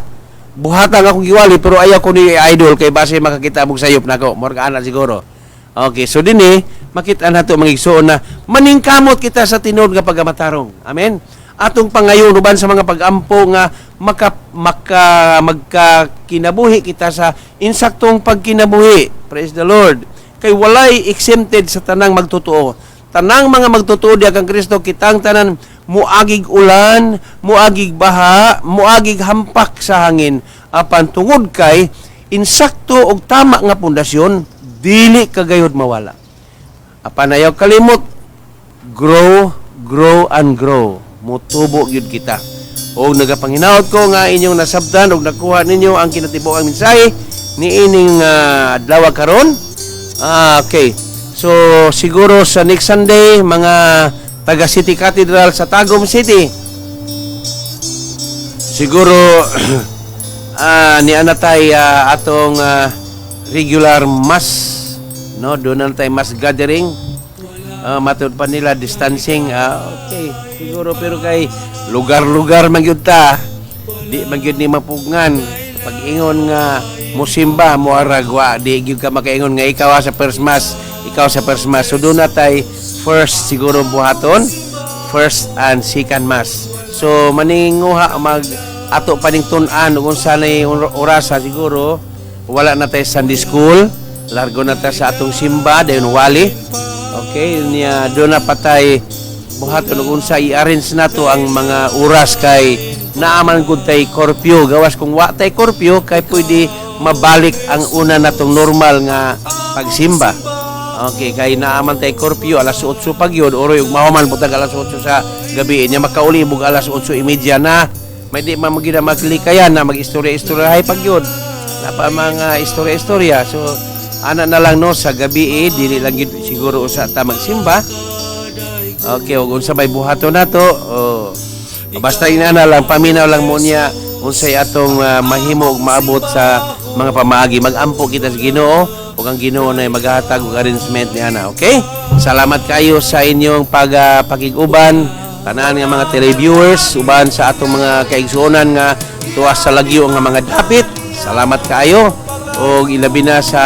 Buhatang akong giwali pero ayaw ko niyo i-idol kay base makakita mo sayop nako. Murag ana siguro. Okay, so dinhi makita nato, mga igsoon, na maningkamot kita sa tinuod nga pagkamatarong. Amen. Atong pangayon uban sa mga pag-ampo nga maka maka magkakinabuhi kita sa insaktong pagkinabuhi. Praise the Lord. Kay walay exempted sa tanang magtotoo. Tanang mga magtotoo diya kang Kristo, kitang tanan muagig ulan, muagig baha, muagig hampak sa hangin. Apan tungod kay insakto og tama nga pundasyon, dili kagayod mawala. Apan ayaw kalimot, grow, grow and grow. Mutubo gyud kita. O nagapanginaot ko nga inyong nasabtan og nakuha ninyo ang kinatibuang mensahe niining adlaw karon. Ah, okay. So siguro sa next Sunday, mga taga City Cathedral sa Tagum City, siguro ni anatay atong regular mass, no? Doon na tayo mass gathering. Matud pa nila distancing. Okay, siguro, pero kay lugar-lugar man gyud ta, di man gyud ni mapugngan. Pag ingon nga musimba mo aragwa, di gyud ka makaingon nga ikaw sa first mass, ikaw sa first mass. So doon na tay first siguro buhaton, first and second mass. So maninguha mag ato pa ning tun-an ug unsa nay orasa. Siguro wala na tay Sunday school, largo na ta sa atong simba dayon wali. Okay, niya doon na patay buhaton ug unsa i-arrange nato ang mga oras kay naaman gud tay curfew. Gawas kung wa tay curfew kay pwede mabalik ang una natong normal nga pagsimba. Okay, kay naaman tay curfew alas 8 pag yun, oroy ug mahuman butag alas 8 sa gabi niya, makauli bug alas 8:30 na. May di man magina maglikayan na mag-istorya-istorya hay pag yun. Napa mga istorya-istorya. So ana na lang, no, sa gabi eh, dili lang gyud siguro usa ta magsimba. Okay, ug unsa may buhaton nato, oh, basta inana lang, paminaw lang mo niya unsay atong mahimo ug maabot sa mga pamaagi. Magampo kita sa Ginoo ug ang Ginoo na maghatag og arrangement ni ana, okay? Salamat kayo sa inyong pakig-uban tanan nga mga televiewers uban sa atong mga kaigsuonan nga tuwas sa lagyo nga mga dapit. Salamat kaayo og ilabi na sa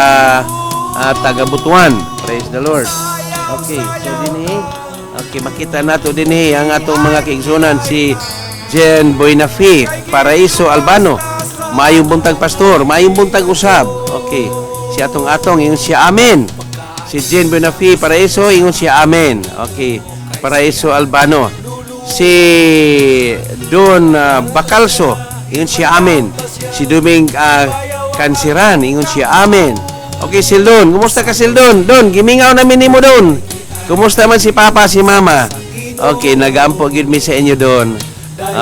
taga Butuan. Praise the Lord. Okay, so dinhi, okay, makita nato dinhi ang atong mga kaigsuonan, si Jen Buenafe, Paraiso Albano. "Maayong buntag, pastor, maayong buntag usab." Okay. Si atong atong ingon siya, "Amen." Si Jen Buenafe Paraiso ingon siya, "Amen." Okay. Paraiso Albano. Si Don Bacalso ingon siya, "Amen." Si Duming Kansiran ingon siya, "Amen." Okay, si Don, kumusta ka, Sildon? Don, gimingaw namin nimo, Don. Kumusta man si Papa, si Mama? Okay, nagaampo gyud mi sa inyo, Don.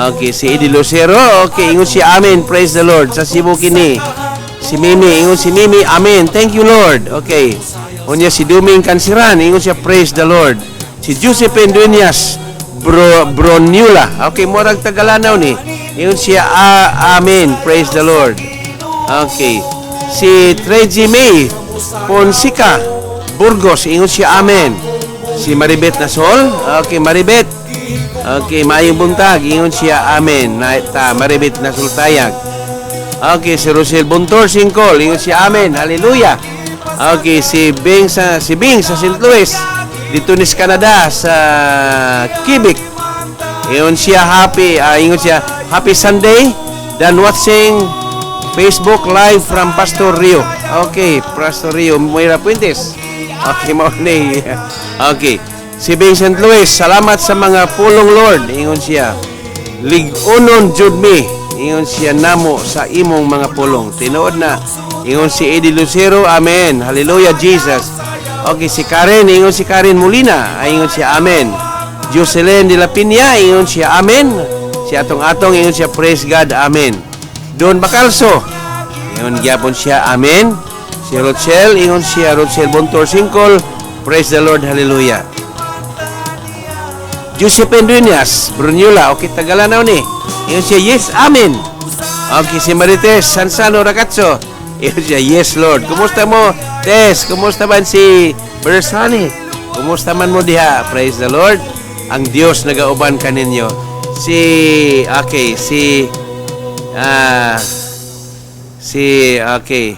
Okay, si Eddie Lucero, okay, ingon siya, "Amen, praise the Lord." Sa Cebu kini. Si Mimi, ingon si Mimi, "Amen, thank you, Lord." Okay. Unya si Duming Kansiran, ingon siya, "Praise the Lord." Si Josephine Dueñas, Bro, Broniula. Okay, murag Tagalanaw ni. Ingon siya, "Ah, amen, praise the Lord." Okay. Si Treji May Ponsica Burgos, ingon siya, "Amen." Si Maribet Nasol, okay, Maribet. Okay, maayong buntag, ingon siya, "Amen." Na, ta, Maribet Nasol Tayag. Okay, si Rosel Buntor Singkol, ingon siya, "Amen." Hallelujah. Okay, si Bing sa St. Louis, dito ni sa Canada sa Quebec. Ingon siya happy, ingon siya, "Happy Sunday. Done watching Facebook Live from Pastor Rio. Okay, Pastor Rio Moira Puentes. Okay, mao ni. Okay. Si Vincent Luis, salamat sa mga pulong, Lord. Ingon siya. Lig-unon jud mi. Ingon siya namo sa imong mga pulong. Tinuod na. Ingon si Eddie Lucero, amen. Hallelujah, Jesus. Okay, si Karen, ingon si Karen Molina, ay ingon siya, amen. Jocelyn de la Piña, ingon siya, amen. Si Atong Atong, ingon siya, praise God, amen. Don Bacalso, ingon gyapon siya, amen. Si Rochelle, ingon siya, Rochelle Bontor Singkol, praise the Lord, hallelujah. Josephine Duenas, Brunula, okay, Tagalanaw ni. Ingon siya, yes, amen. Okay, si Marites Sansano Ragazzo. Ingon siya, yes, Lord. Kumusta mo, Tess? Kumusta man si Bersani? Kumusta man mo diha? Praise the Lord. Ang Diyos nagauban kaninyo. Si, okay, okay,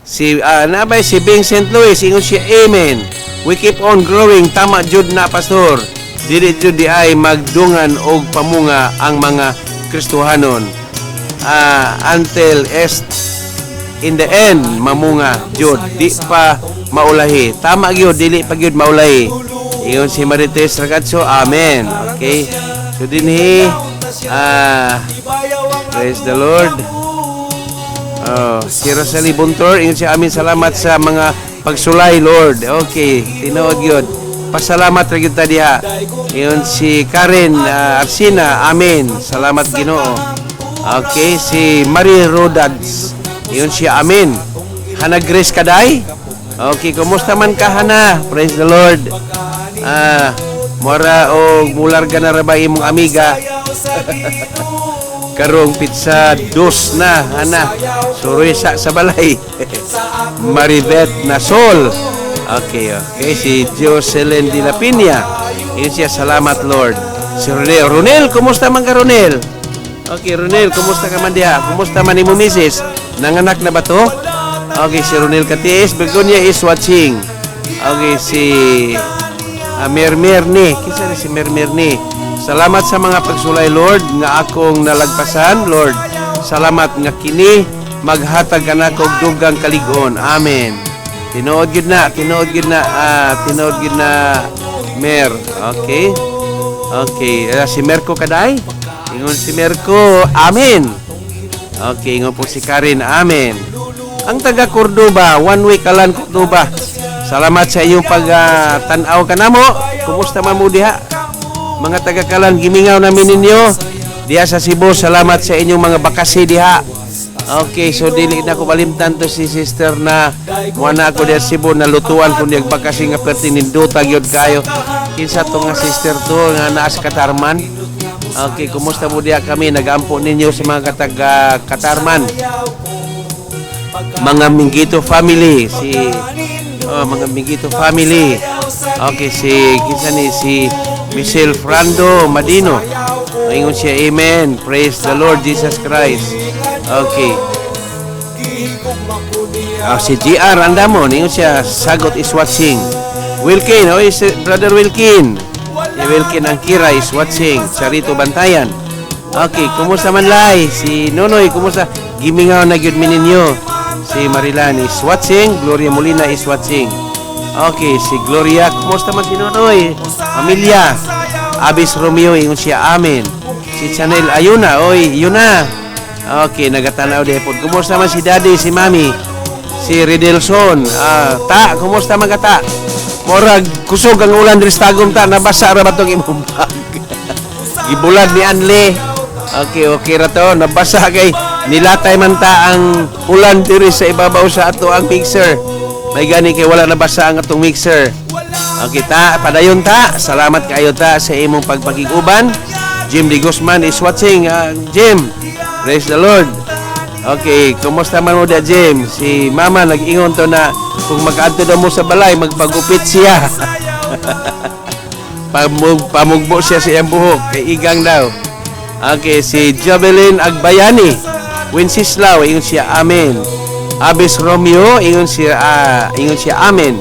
si, nabay si Vincent Luis, ingon siya, amen. We keep on growing, tama jud na, Pastor. Dili jud di ay magdungan og pamunga ang mga Kristohanon. Until est in the end mamunga jud, di pa maulahi. Tama gyud, dili pa gyud maulahi. Ingon si Marites Ragazzo, amen. Okay. So dinhi praise the Lord. Oh, si Rosalie Buntor, ingon siya, amin, salamat sa mga pagsulay, Lord. Okay, tinuod gyud. Pasalamat ra gyud ta diha. Ingon si Karen Arsina, amen. Salamat Ginoo. Okay, si Marie Rodads. Ingon siya, amen. Hana Grace Kaday? Okay, kumusta man ka, Hana? Praise the Lord. Mora og mularga na ra ba imong amiga? Karong petsa 2 na, ana. Suroy sa balay. Maribet Nasol. Okay. Si Jocelyn de la Piña. Yun siya, salamat, Lord. Si Ronel. Ronel, kumusta man ka, Ronel? Okay, Ronel, kumusta ka man diha? Kumusta man imo misis? Nanganak na ba to? Okay, si Ronel Katiis, Begonia is watching. Okay, si Mermer ni. Kinsa ni si Mermer ni? Salamat sa mga pagsulay, Lord, nga akong nalagpasan, Lord. Salamat nga kini maghatag kanako og dugang kalig-on. Amen. Tinuod gid na, tinuod gid na, tinuod gid na, Mer. Okay? Okay, si Merko Kaday? Ingon si Merko, amen. Okay, ingon po si Karen, amen. Ang taga Cordoba, one week alan Cordoba. Salamat sa iyong pag-tanaw kanamo. Kumusta man mo diha? Mga taga Kalan, gimingaw namin ninyo. Diha sa Cebu, salamat sa inyong mga bakasi diha. Okay, so dili na ko malimtan to si sister na muana ako diha sa Cebu, nalutuan ko niyag bakasi nga perti nindota gyud kayo. Kinsa to nga sister to nga naa sa Katarman? Okay, kumusta mo diha? Kami nagampo ninyo sa mga kataga Katarman. Mga Mingito family, si oh, mga Mingito family. Okay, si kinsa ni si Michelle Frando Madino. Ingon siya, amen. Praise the Lord Jesus Christ. Okay. Si GR Andamon, ingon siya, Sagot is watching. Wilkin, oh, is Brother Wilkin. Si Wilkin Angkira is watching. Charito Bantayan. Okay, kumusta man lay? Si Nonoy, kumusta? Gimingaw na gyud mi ninyo. Si Marilan is watching. Gloria Molina is watching. Okay, si Gloria, kumusta man si Nonoy? Pamilya. Abis Romeo, ingon siya, amen. Si Chanel Ayuna, oy, yun na. Okay, nagatanaw di pod. Kumusta man si Daddy, si Mami? Si Ridelson, ta, kumusta man ka, ta? Morag kusog ang ulan diri sa Tagum, ta, nabasa ra ba tong imong bag? Gibulad ni Anle. Okay ra to, nabasa kay nilatay man ta ang ulan diri sa ibabaw sa ato ang mixer. May gani kay wala nabasa ang atong mixer. Okay ta, padayon ta. Salamat kaayo ta sa imong pagpakig-uban. Jim D. Guzman is watching. Jim, praise the Lord. Okay, kumusta man mo da, Jim? Si Mama nag-ingon to na kung mag-adto daw mo sa balay, magpagupit siya. Pamugbo siya sa iyang buhok kay igang daw. Okay, si Jobelyn Agbayani, Wenceslao, ingon siya, amen. Abis Romeo, ingon siya, amen.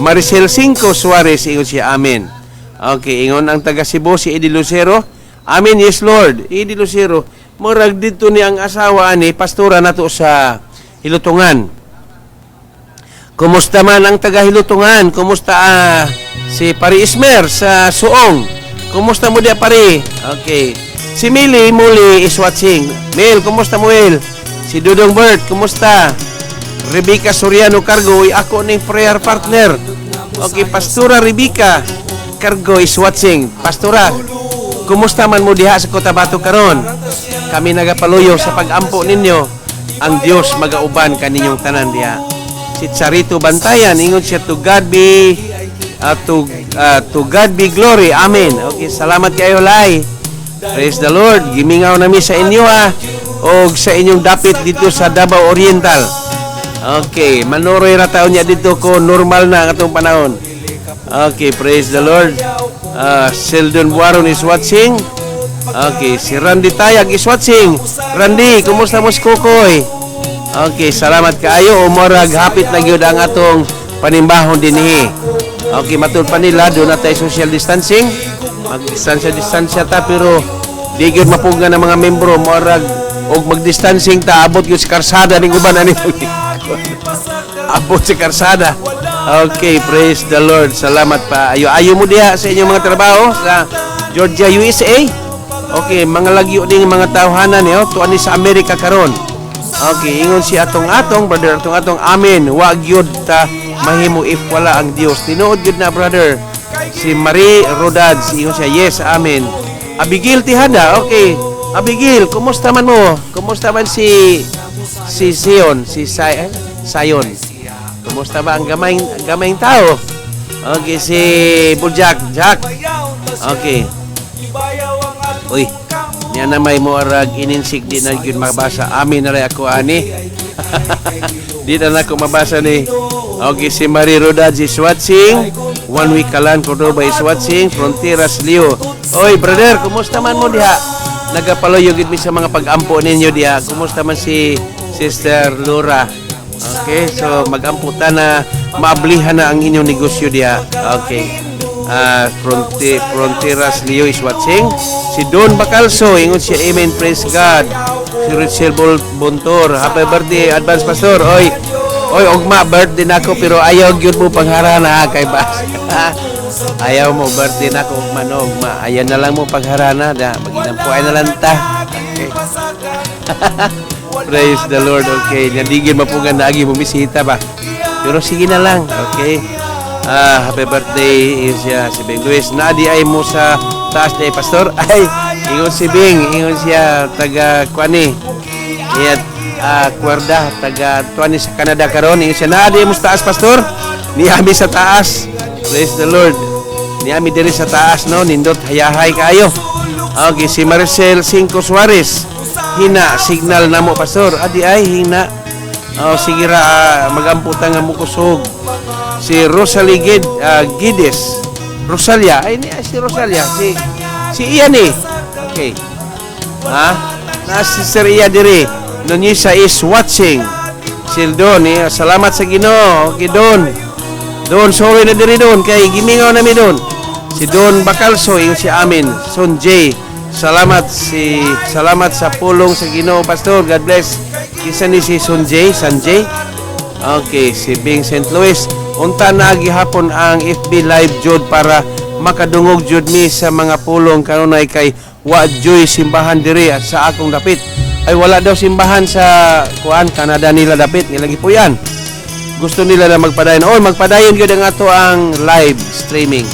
Maricel Cinco Suarez, ingon siya, amen. Okay, ingon ang taga Cebu, si Eddie Lucero, amen, yes Lord. Eddie Lucero, Murag dito ni ang asawa ni pastora nato sa Hilutungan. Kumusta man ang taga Hilutungan? Kumusta si Pari Ismer sa Suong? Kumusta mo diya, pari? Okay. Si Mili Muli is watching. Mil, kumusta mo, Mil? Si Dudong Bert, kumusta? Rebecca Soriano Cargo, uy, ako ning prayer partner. Okay, Pastora Rebecca Cargo is watching. Pastora, kumusta man mo diha sa Cotabato karon? Kami nagapaluyo sa pag-ampo ninyo. Ang Dios magauban kaninyong tanan diha. Si Charito Bantayan, ingon siya, to God be glory. Amen. Okay, salamat kayo, Lai. Praise the Lord. Gimingaw nami sa inyo ha og sa inyong dapit dito sa Davao Oriental. Okay, manuroy ra taon niya dito ko normal na ang atong panahon. Okay, praise the Lord. Sheldon Buaron is watching. Okay, si Randy Tayag is watching. Randy, kumusta mo si Kukoy? Okay, salamat kaayo. Umorag hapit na gyud ang atong panimbahon dinhi. Okay, matud pa nila doon na tayo social distancing. Magdistansya-distansya ta pero di gyud mapuga ng mga membro, murag og magdistancing ta, abot gyud sa karsada ning uban ani. Abot sa karsada. Okay, praise the Lord. Salamat pa. Ayo ayo mo diha sa inyong mga trabaho sa Georgia, USA. Okay, mga lagyo ding mga tawhanan niyo tuan ni sa Amerika karon. Okay, ingon si atong atong brother atong atong, amen. Wa gyud ta mahimo if wala ang Dios. Tinuod gyud na, brother. Si Marie Rodads, ingon siya, yes, amen. Abigail Tihada, okay. Abigail, kumusta man mo? Kumusta man si si Sion, si Sayon? Kumusta ba ang gamayng gamayng tao? Okay, si Buljak, Jack. Okay. Uy, niya na may moarag ininsik, di na gyud mabasa. Amin na rin ako ani. Di na nako mabasa ni. Okay, si Marie Rodaz is watching. One Week Kalan Cordoba is watching. Fronteras Leo. Oy, brother, kumusta man mo diha? Nagapaloyo gid mi sa mga pag-ampo ninyo diha. Kumusta man si Sister Laura? Okay, so magampo ta na maablihan na ang inyong negosyo diha. Okay. Fronteras Leo is watching. Si Don Bacalso, ingon siya, amen, praise God. Si Richel Bontor, happy birthday, advance, pastor. Oy, oy, ugma, birthday nako pero ayaw gyud mo pangharana kay bas. Ayaw mo birthday nako ugma no, ugma. Ayaw na lang mo pangharana da, maginampo ay na lang ta. Okay. Praise the Lord. Okay, nadigin mapugan na agi bumisita ba. Pero sige na lang. Okay. Ah, happy birthday ingon siya si Bing Luis. Naadi ay mo sa taas ni pastor. Ay, ingon si Bing, ingon siya taga kuani. Iyat kwarda taga tuani sa Canada karon. Ingon siya naadi mo sa taas, pastor. Niami sa taas. Praise the Lord. Niami diri sa taas no, nindot hayahay kaayo. Okay, si Marcel Cinco Suarez. Hina signal namo, pastor. Adi ay hina. Oh, sige ra magamputan nga mukusog. Si Rosalie Gides. Rosalia, ay ni si Rosalia, si si Ian eh. Okay. Ha? Na si Sir Iya diri. Nunisa is watching. Sildon, eh, salamat sa Ginoo. Okay, Don. Don, sorry na diri Don kay gimingaw nami Don. Si Don Bacalso, ingon si amin. Son J. Salamat sa pulong sa Ginoo, pastor. God bless. Kinsa ni si Son J, Sanjay? Okay, si Bing St. Louis. Unta na gihapon ang FB Live jud para makadungog jud mi sa mga pulong kanunay kay wa joy simbahan diri at sa akong dapit. Ay, wala daw simbahan sa kuan Canada nila dapit nila po yan. Gusto nila na magpadayon. Oy, magpadayon gyud ang ato ang live streaming.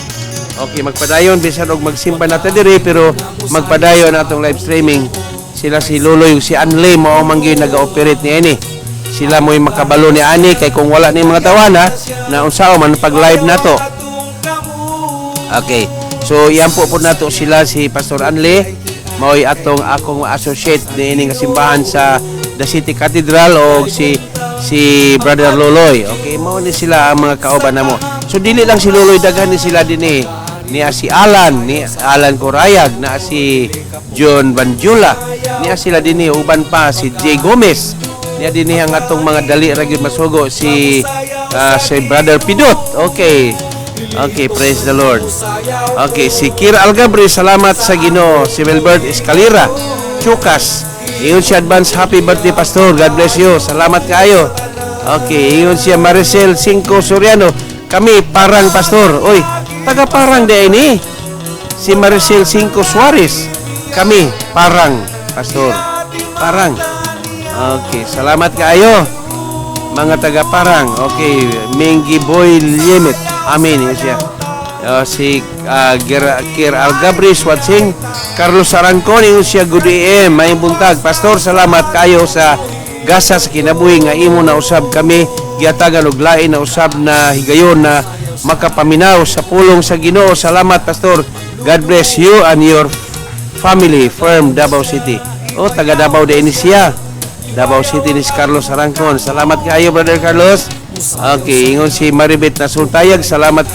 Okay, magpadayon bisan og magsimba nato diri pero magpadayon atong live streaming. Sila si Loloy ug si Anle mao man gyud naga-operate ni ani. Sila mo'y makabalo ni ani kay kung wala ni mga tawana na unsaon man pag live nato. Okay. So iyan po po nato sila si Pastor Anle mao'y atong akong associate niini nga simbahan sa The City Cathedral o si si Brother Loloy. Okay, mao ni sila ang mga kauban namo. So dili lang si Loloy, daghan ni sila dinhi. Niya si Alan, ni Alan Corayag, na si John Banjula. Niya sila dinhi, uban pa si Jay Gomez. Niya dinhi ang atong mga dali ra gyud masugo si si Brother Pidot. Okay. Okay, praise the Lord. Okay, si Kira Algabri, salamat sa Ginoo. Si Melbert Escalera, Chukas. Ingon siya, advance happy birthday, Pastor. God bless you. Salamat kaayo. Okay, ingon siya Maricel Cinco Soriano. Kami Parang, Pastor. Oy, taga Parang di ni. Si Maricel Cinco Suarez. Kami Parang, Pastor. Parang. Okay, salamat kaayo. Mga taga Parang. Okay, Mengi Boy Limit. Amen. Ingon siya. Si Kir Algabris watching. Carlos Sarangcon, ingon siya, good AM, may buntag. Pastor, salamat kayo sa gasa sa kinabuhi nga imo na usab kami giatagan og lain na usab na higayon na makapaminaw sa pulong sa Ginoo. Salamat, Pastor. God bless you and your family from Davao City. Oh, taga Davao de siya. Davao City ni si Carlos Sarangcon. Salamat kaayo, Brother Carlos. Okay, ingon si Maribit na Sultayag. Salamat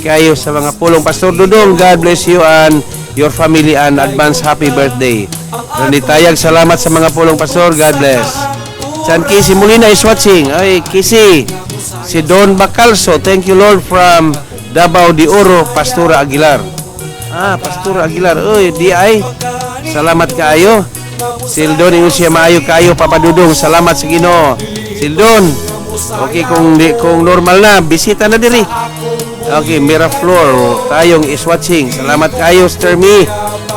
kayo sa mga pulong. Pastor Dudong, God bless you and your family and advance happy birthday. Randy Tayag, salamat sa mga pulong, Pastor. God bless. San Casey Molina is watching. Ay, Casey. Si Don Bacalso, thank you, Lord, from Davao de Oro, Pastora Aguilar. Ah, Pastora Aguilar. Uy, di ay. Salamat kaayo. Sildon, ingon siya, maayo kaayo, Papa Dudong. Salamat sa Ginoo. Sildon. Okay, kung normal na, bisita na diri. Okay, Miraflor, tayong is watching. Salamat kaayo, Stermi.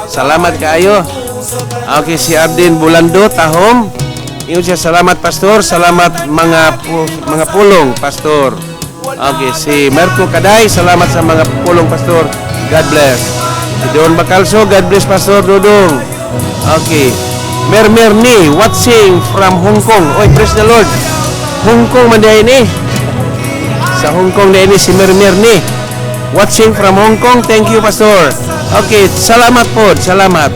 Salamat kaayo. Okay, si Arden Bulando, Tahom. Ingon siya, salamat, Pastor. Salamat mga pulong, Pastor. Okay, si Merko Kaday, salamat sa mga pulong, Pastor. God bless. Si Don Bacalso, God bless, Pastor Dudong. Okay. Mermer ni, watching from Hong Kong. Oy, praise the Lord. Hong Kong man diay ni. Sa Hong Kong diay ni si Mermer ni. Watching from Hong Kong. Thank you, Pastor. Okay, salamat po. Salamat.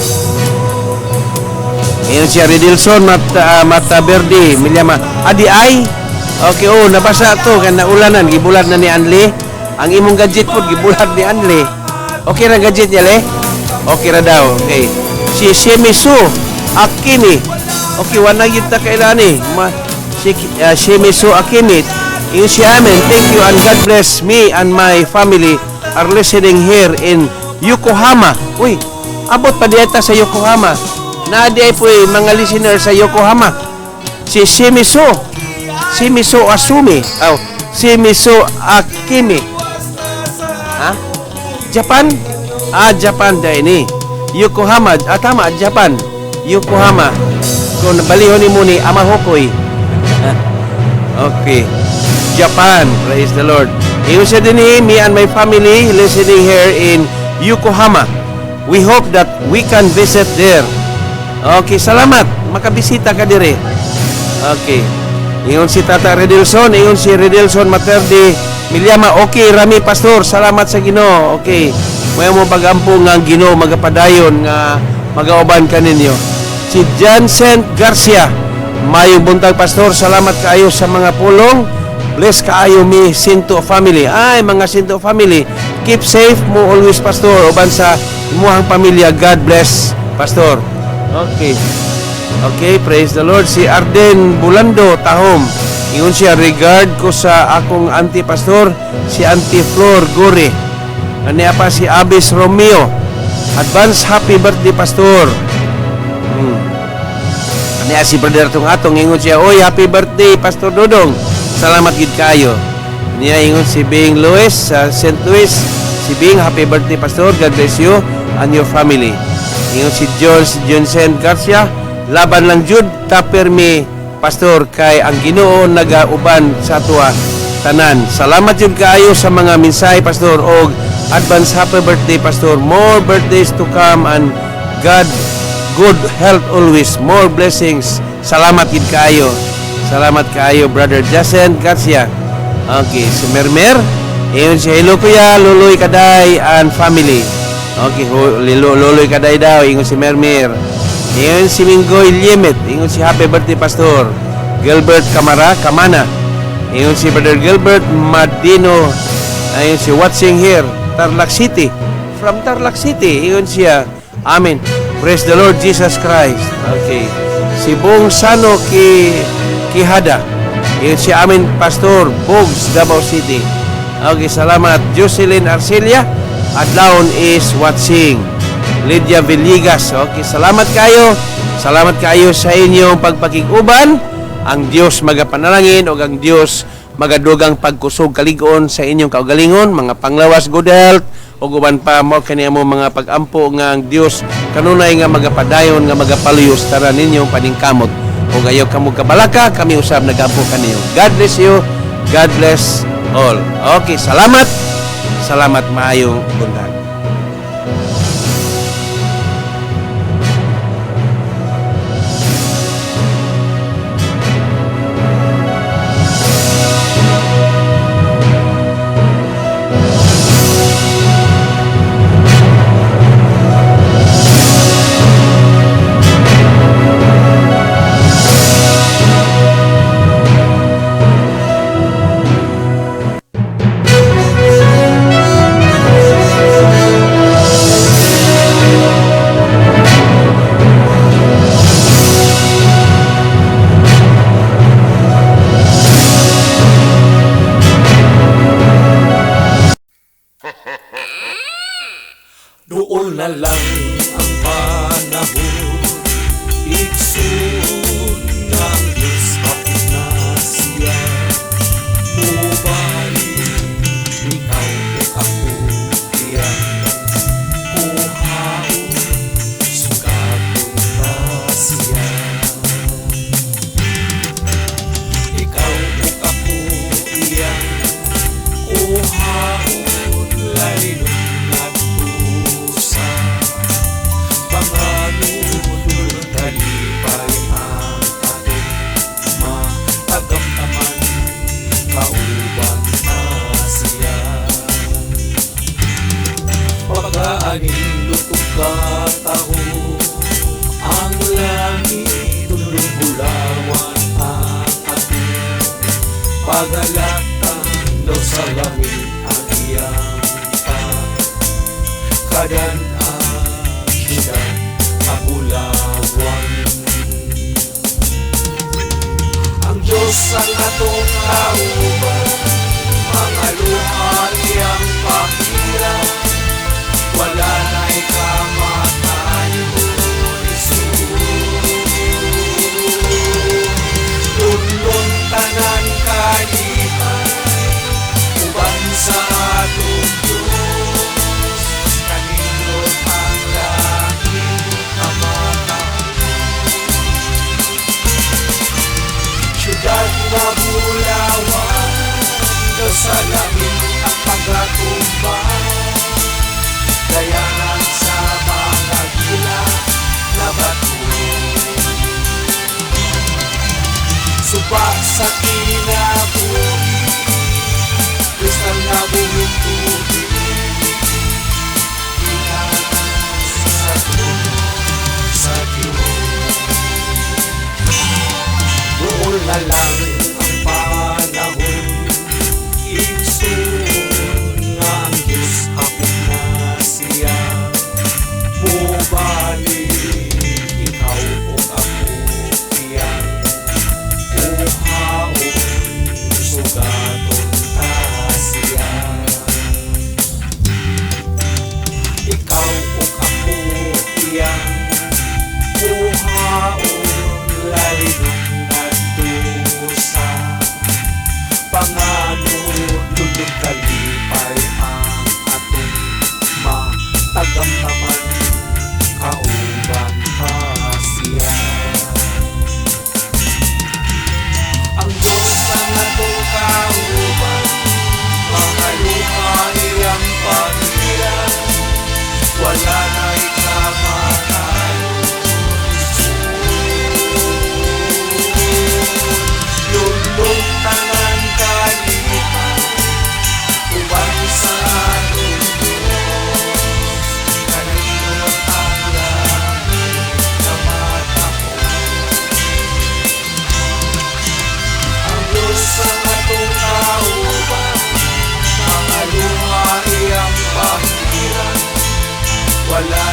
Ayun siya, Redilson Mata Verde, Milyama. Adi ay? Okay, oh, nabasa to. Kaya naulanan, gibulat na ni Anli. Ang imong gadget po, gibulat ni Anli. Okay ra gadget niya, le? Okay ra daw. Okay. Si Shimizu Akimi. Okay, wala gyud ta kailan Ma, si Shimizu Akimi. Yung siya, amen. Thank you and God bless me and my family are listening here in Yokohama. Uy, abot pa diyata sa Yokohama. Naa diay po eh, mga listener sa Yokohama. Si Shimizu. Shimizu Asumi. Oh, Shimizu Akimi. Ha? Japan? Ah, Japan dahil ni. Yokohama. Ah, tama, Japan. Yokohama. Kung balihon ni mo ni Amahokoy. Okay. Japan. Praise the Lord. Ingon siya din eh, me and my family listening here in Yokohama. We hope that we can visit there. Okay, salamat. Makabisita ka dire. Okay. Ingon si Tata Redelson, ingon si Redelson Materdi Milyama, okay, rami, Pastor, salamat sa Ginoo. Okay. Maya mo pagampo nga ang Ginoo magapadayon nga magauban kaninyo. Si Jansen Garcia, mayong buntag, Pastor, salamat kaayo sa mga pulong. Bless kaayo mi Sinto family. Ay, mga Sinto family, keep safe mo always, Pastor, uban sa imuhang pamilya. God bless, Pastor. Okay. Okay, praise the Lord. Si Arden Bulando, Tahom. Ingon siya, regard ko sa akong auntie, Pastor, si Auntie Flor Gore. Ani pa si Abis Romeo. Advance happy birthday, Pastor. Ani si Brother Tung Atong, ingon siya, "Oy, happy birthday, Pastor Dodong." Salamat gid kaayo. Niya ingon si Bing Luis sa St. Louis. Si Bing, happy birthday, Pastor. God bless you and your family. Ingon si George Johnson Garcia, laban lang jud ta permi, Pastor, kay ang Ginoo nagauban sa atoa tanan. Salamat jud kaayo sa mga mensahe, Pastor, og advance happy birthday, Pastor. More birthdays to come and God good health always, more blessings. Salamat gid kaayo. Salamat kaayo, Brother Jason Garcia. Okay, si Mermer. Ingon siya, hello Kuya, Luloy Kaday and family. Okay, Luloy Kaday daw, ingon si Mermer. Ingon si Minggoy Limit, ingon si happy birthday, Pastor. Gilbert Kamara, Kamana. Ingon si Brother Gilbert Madino, ayun si watching here, Tarlac City. From Tarlac City, ingon siya. Amen. Praise the Lord Jesus Christ. Okay. Si Bong Sano Ki Kihada. Ingon siya, amen, Pastor Bogs, Davao City. Okay, salamat. Jocelyn Arcelia, Adlaon is watching. Lydia Villegas. Okay, salamat kayo. Salamat kayo sa inyong pagpakig-uban. Ang Dios magapanalangin o ang Dios magadugang pagkusog kalig-on sa inyong kaugalingon, mga panglawas, good health, ug uban pa mo kani mo mga pag-ampo nga ang Dios kanunay nga magapadayon nga magapaluyos tara ninyong paningkamot. Ug ayaw kamo kabalaka, kami usab nagampo kaniyo. God bless you. God bless all. Okay, salamat. Salamat, maayong buntag. Doon na lang ang panahon, igsoon nga ang Diyos hapit na siya. Mubalik, ikaw ug ako iyang kuhaon, sugaton ta siya. Ikaw ug ako iyang kuhaon, lalinon ngadto sa panganod, kalipay ang atong matagamtaman, kauban ta siya. Pagkaanindot ug kataho ang langit, tulong bulawan ang atong pagalatan, daw sa langit ang iyang kadan-an, siyudad nga bulawan. Ang Diyos ang atong kauban, mga luha iyang pahira, wala na'y kamatayon, igsoon. Lunlun tanan kalipay, uban sa atong Diyos, kanindot ang langit nga matahom. Siyudad nga bulawan, daw sa langit ang pagkatumbang, dayanan sa mga gila na bato. Suba sa kinabuhi, kristal na buhing tubig, gikan sa trono sa Diyos. Doon na lang ang panahon, igsoon nga ang Diyos hapit na siya. Mubalik, ikaw ug ako iyang kuhaon, sugaton ta siya. Ikaw ug ako iyang kuhaon, lalinon ngadto sa panganod, lulong kalipay ang atong matagamtaman, kauban ta siya. Ang Diyos ang atong kauban, mga luha iyang pahira, wala na'y kamatayon. Lunlun tanan kalipay, uban sa atong Diyos, kanindot ang langit nga matahom. Ang Diyos ang atong kauban, mga luha iyang pahira, wala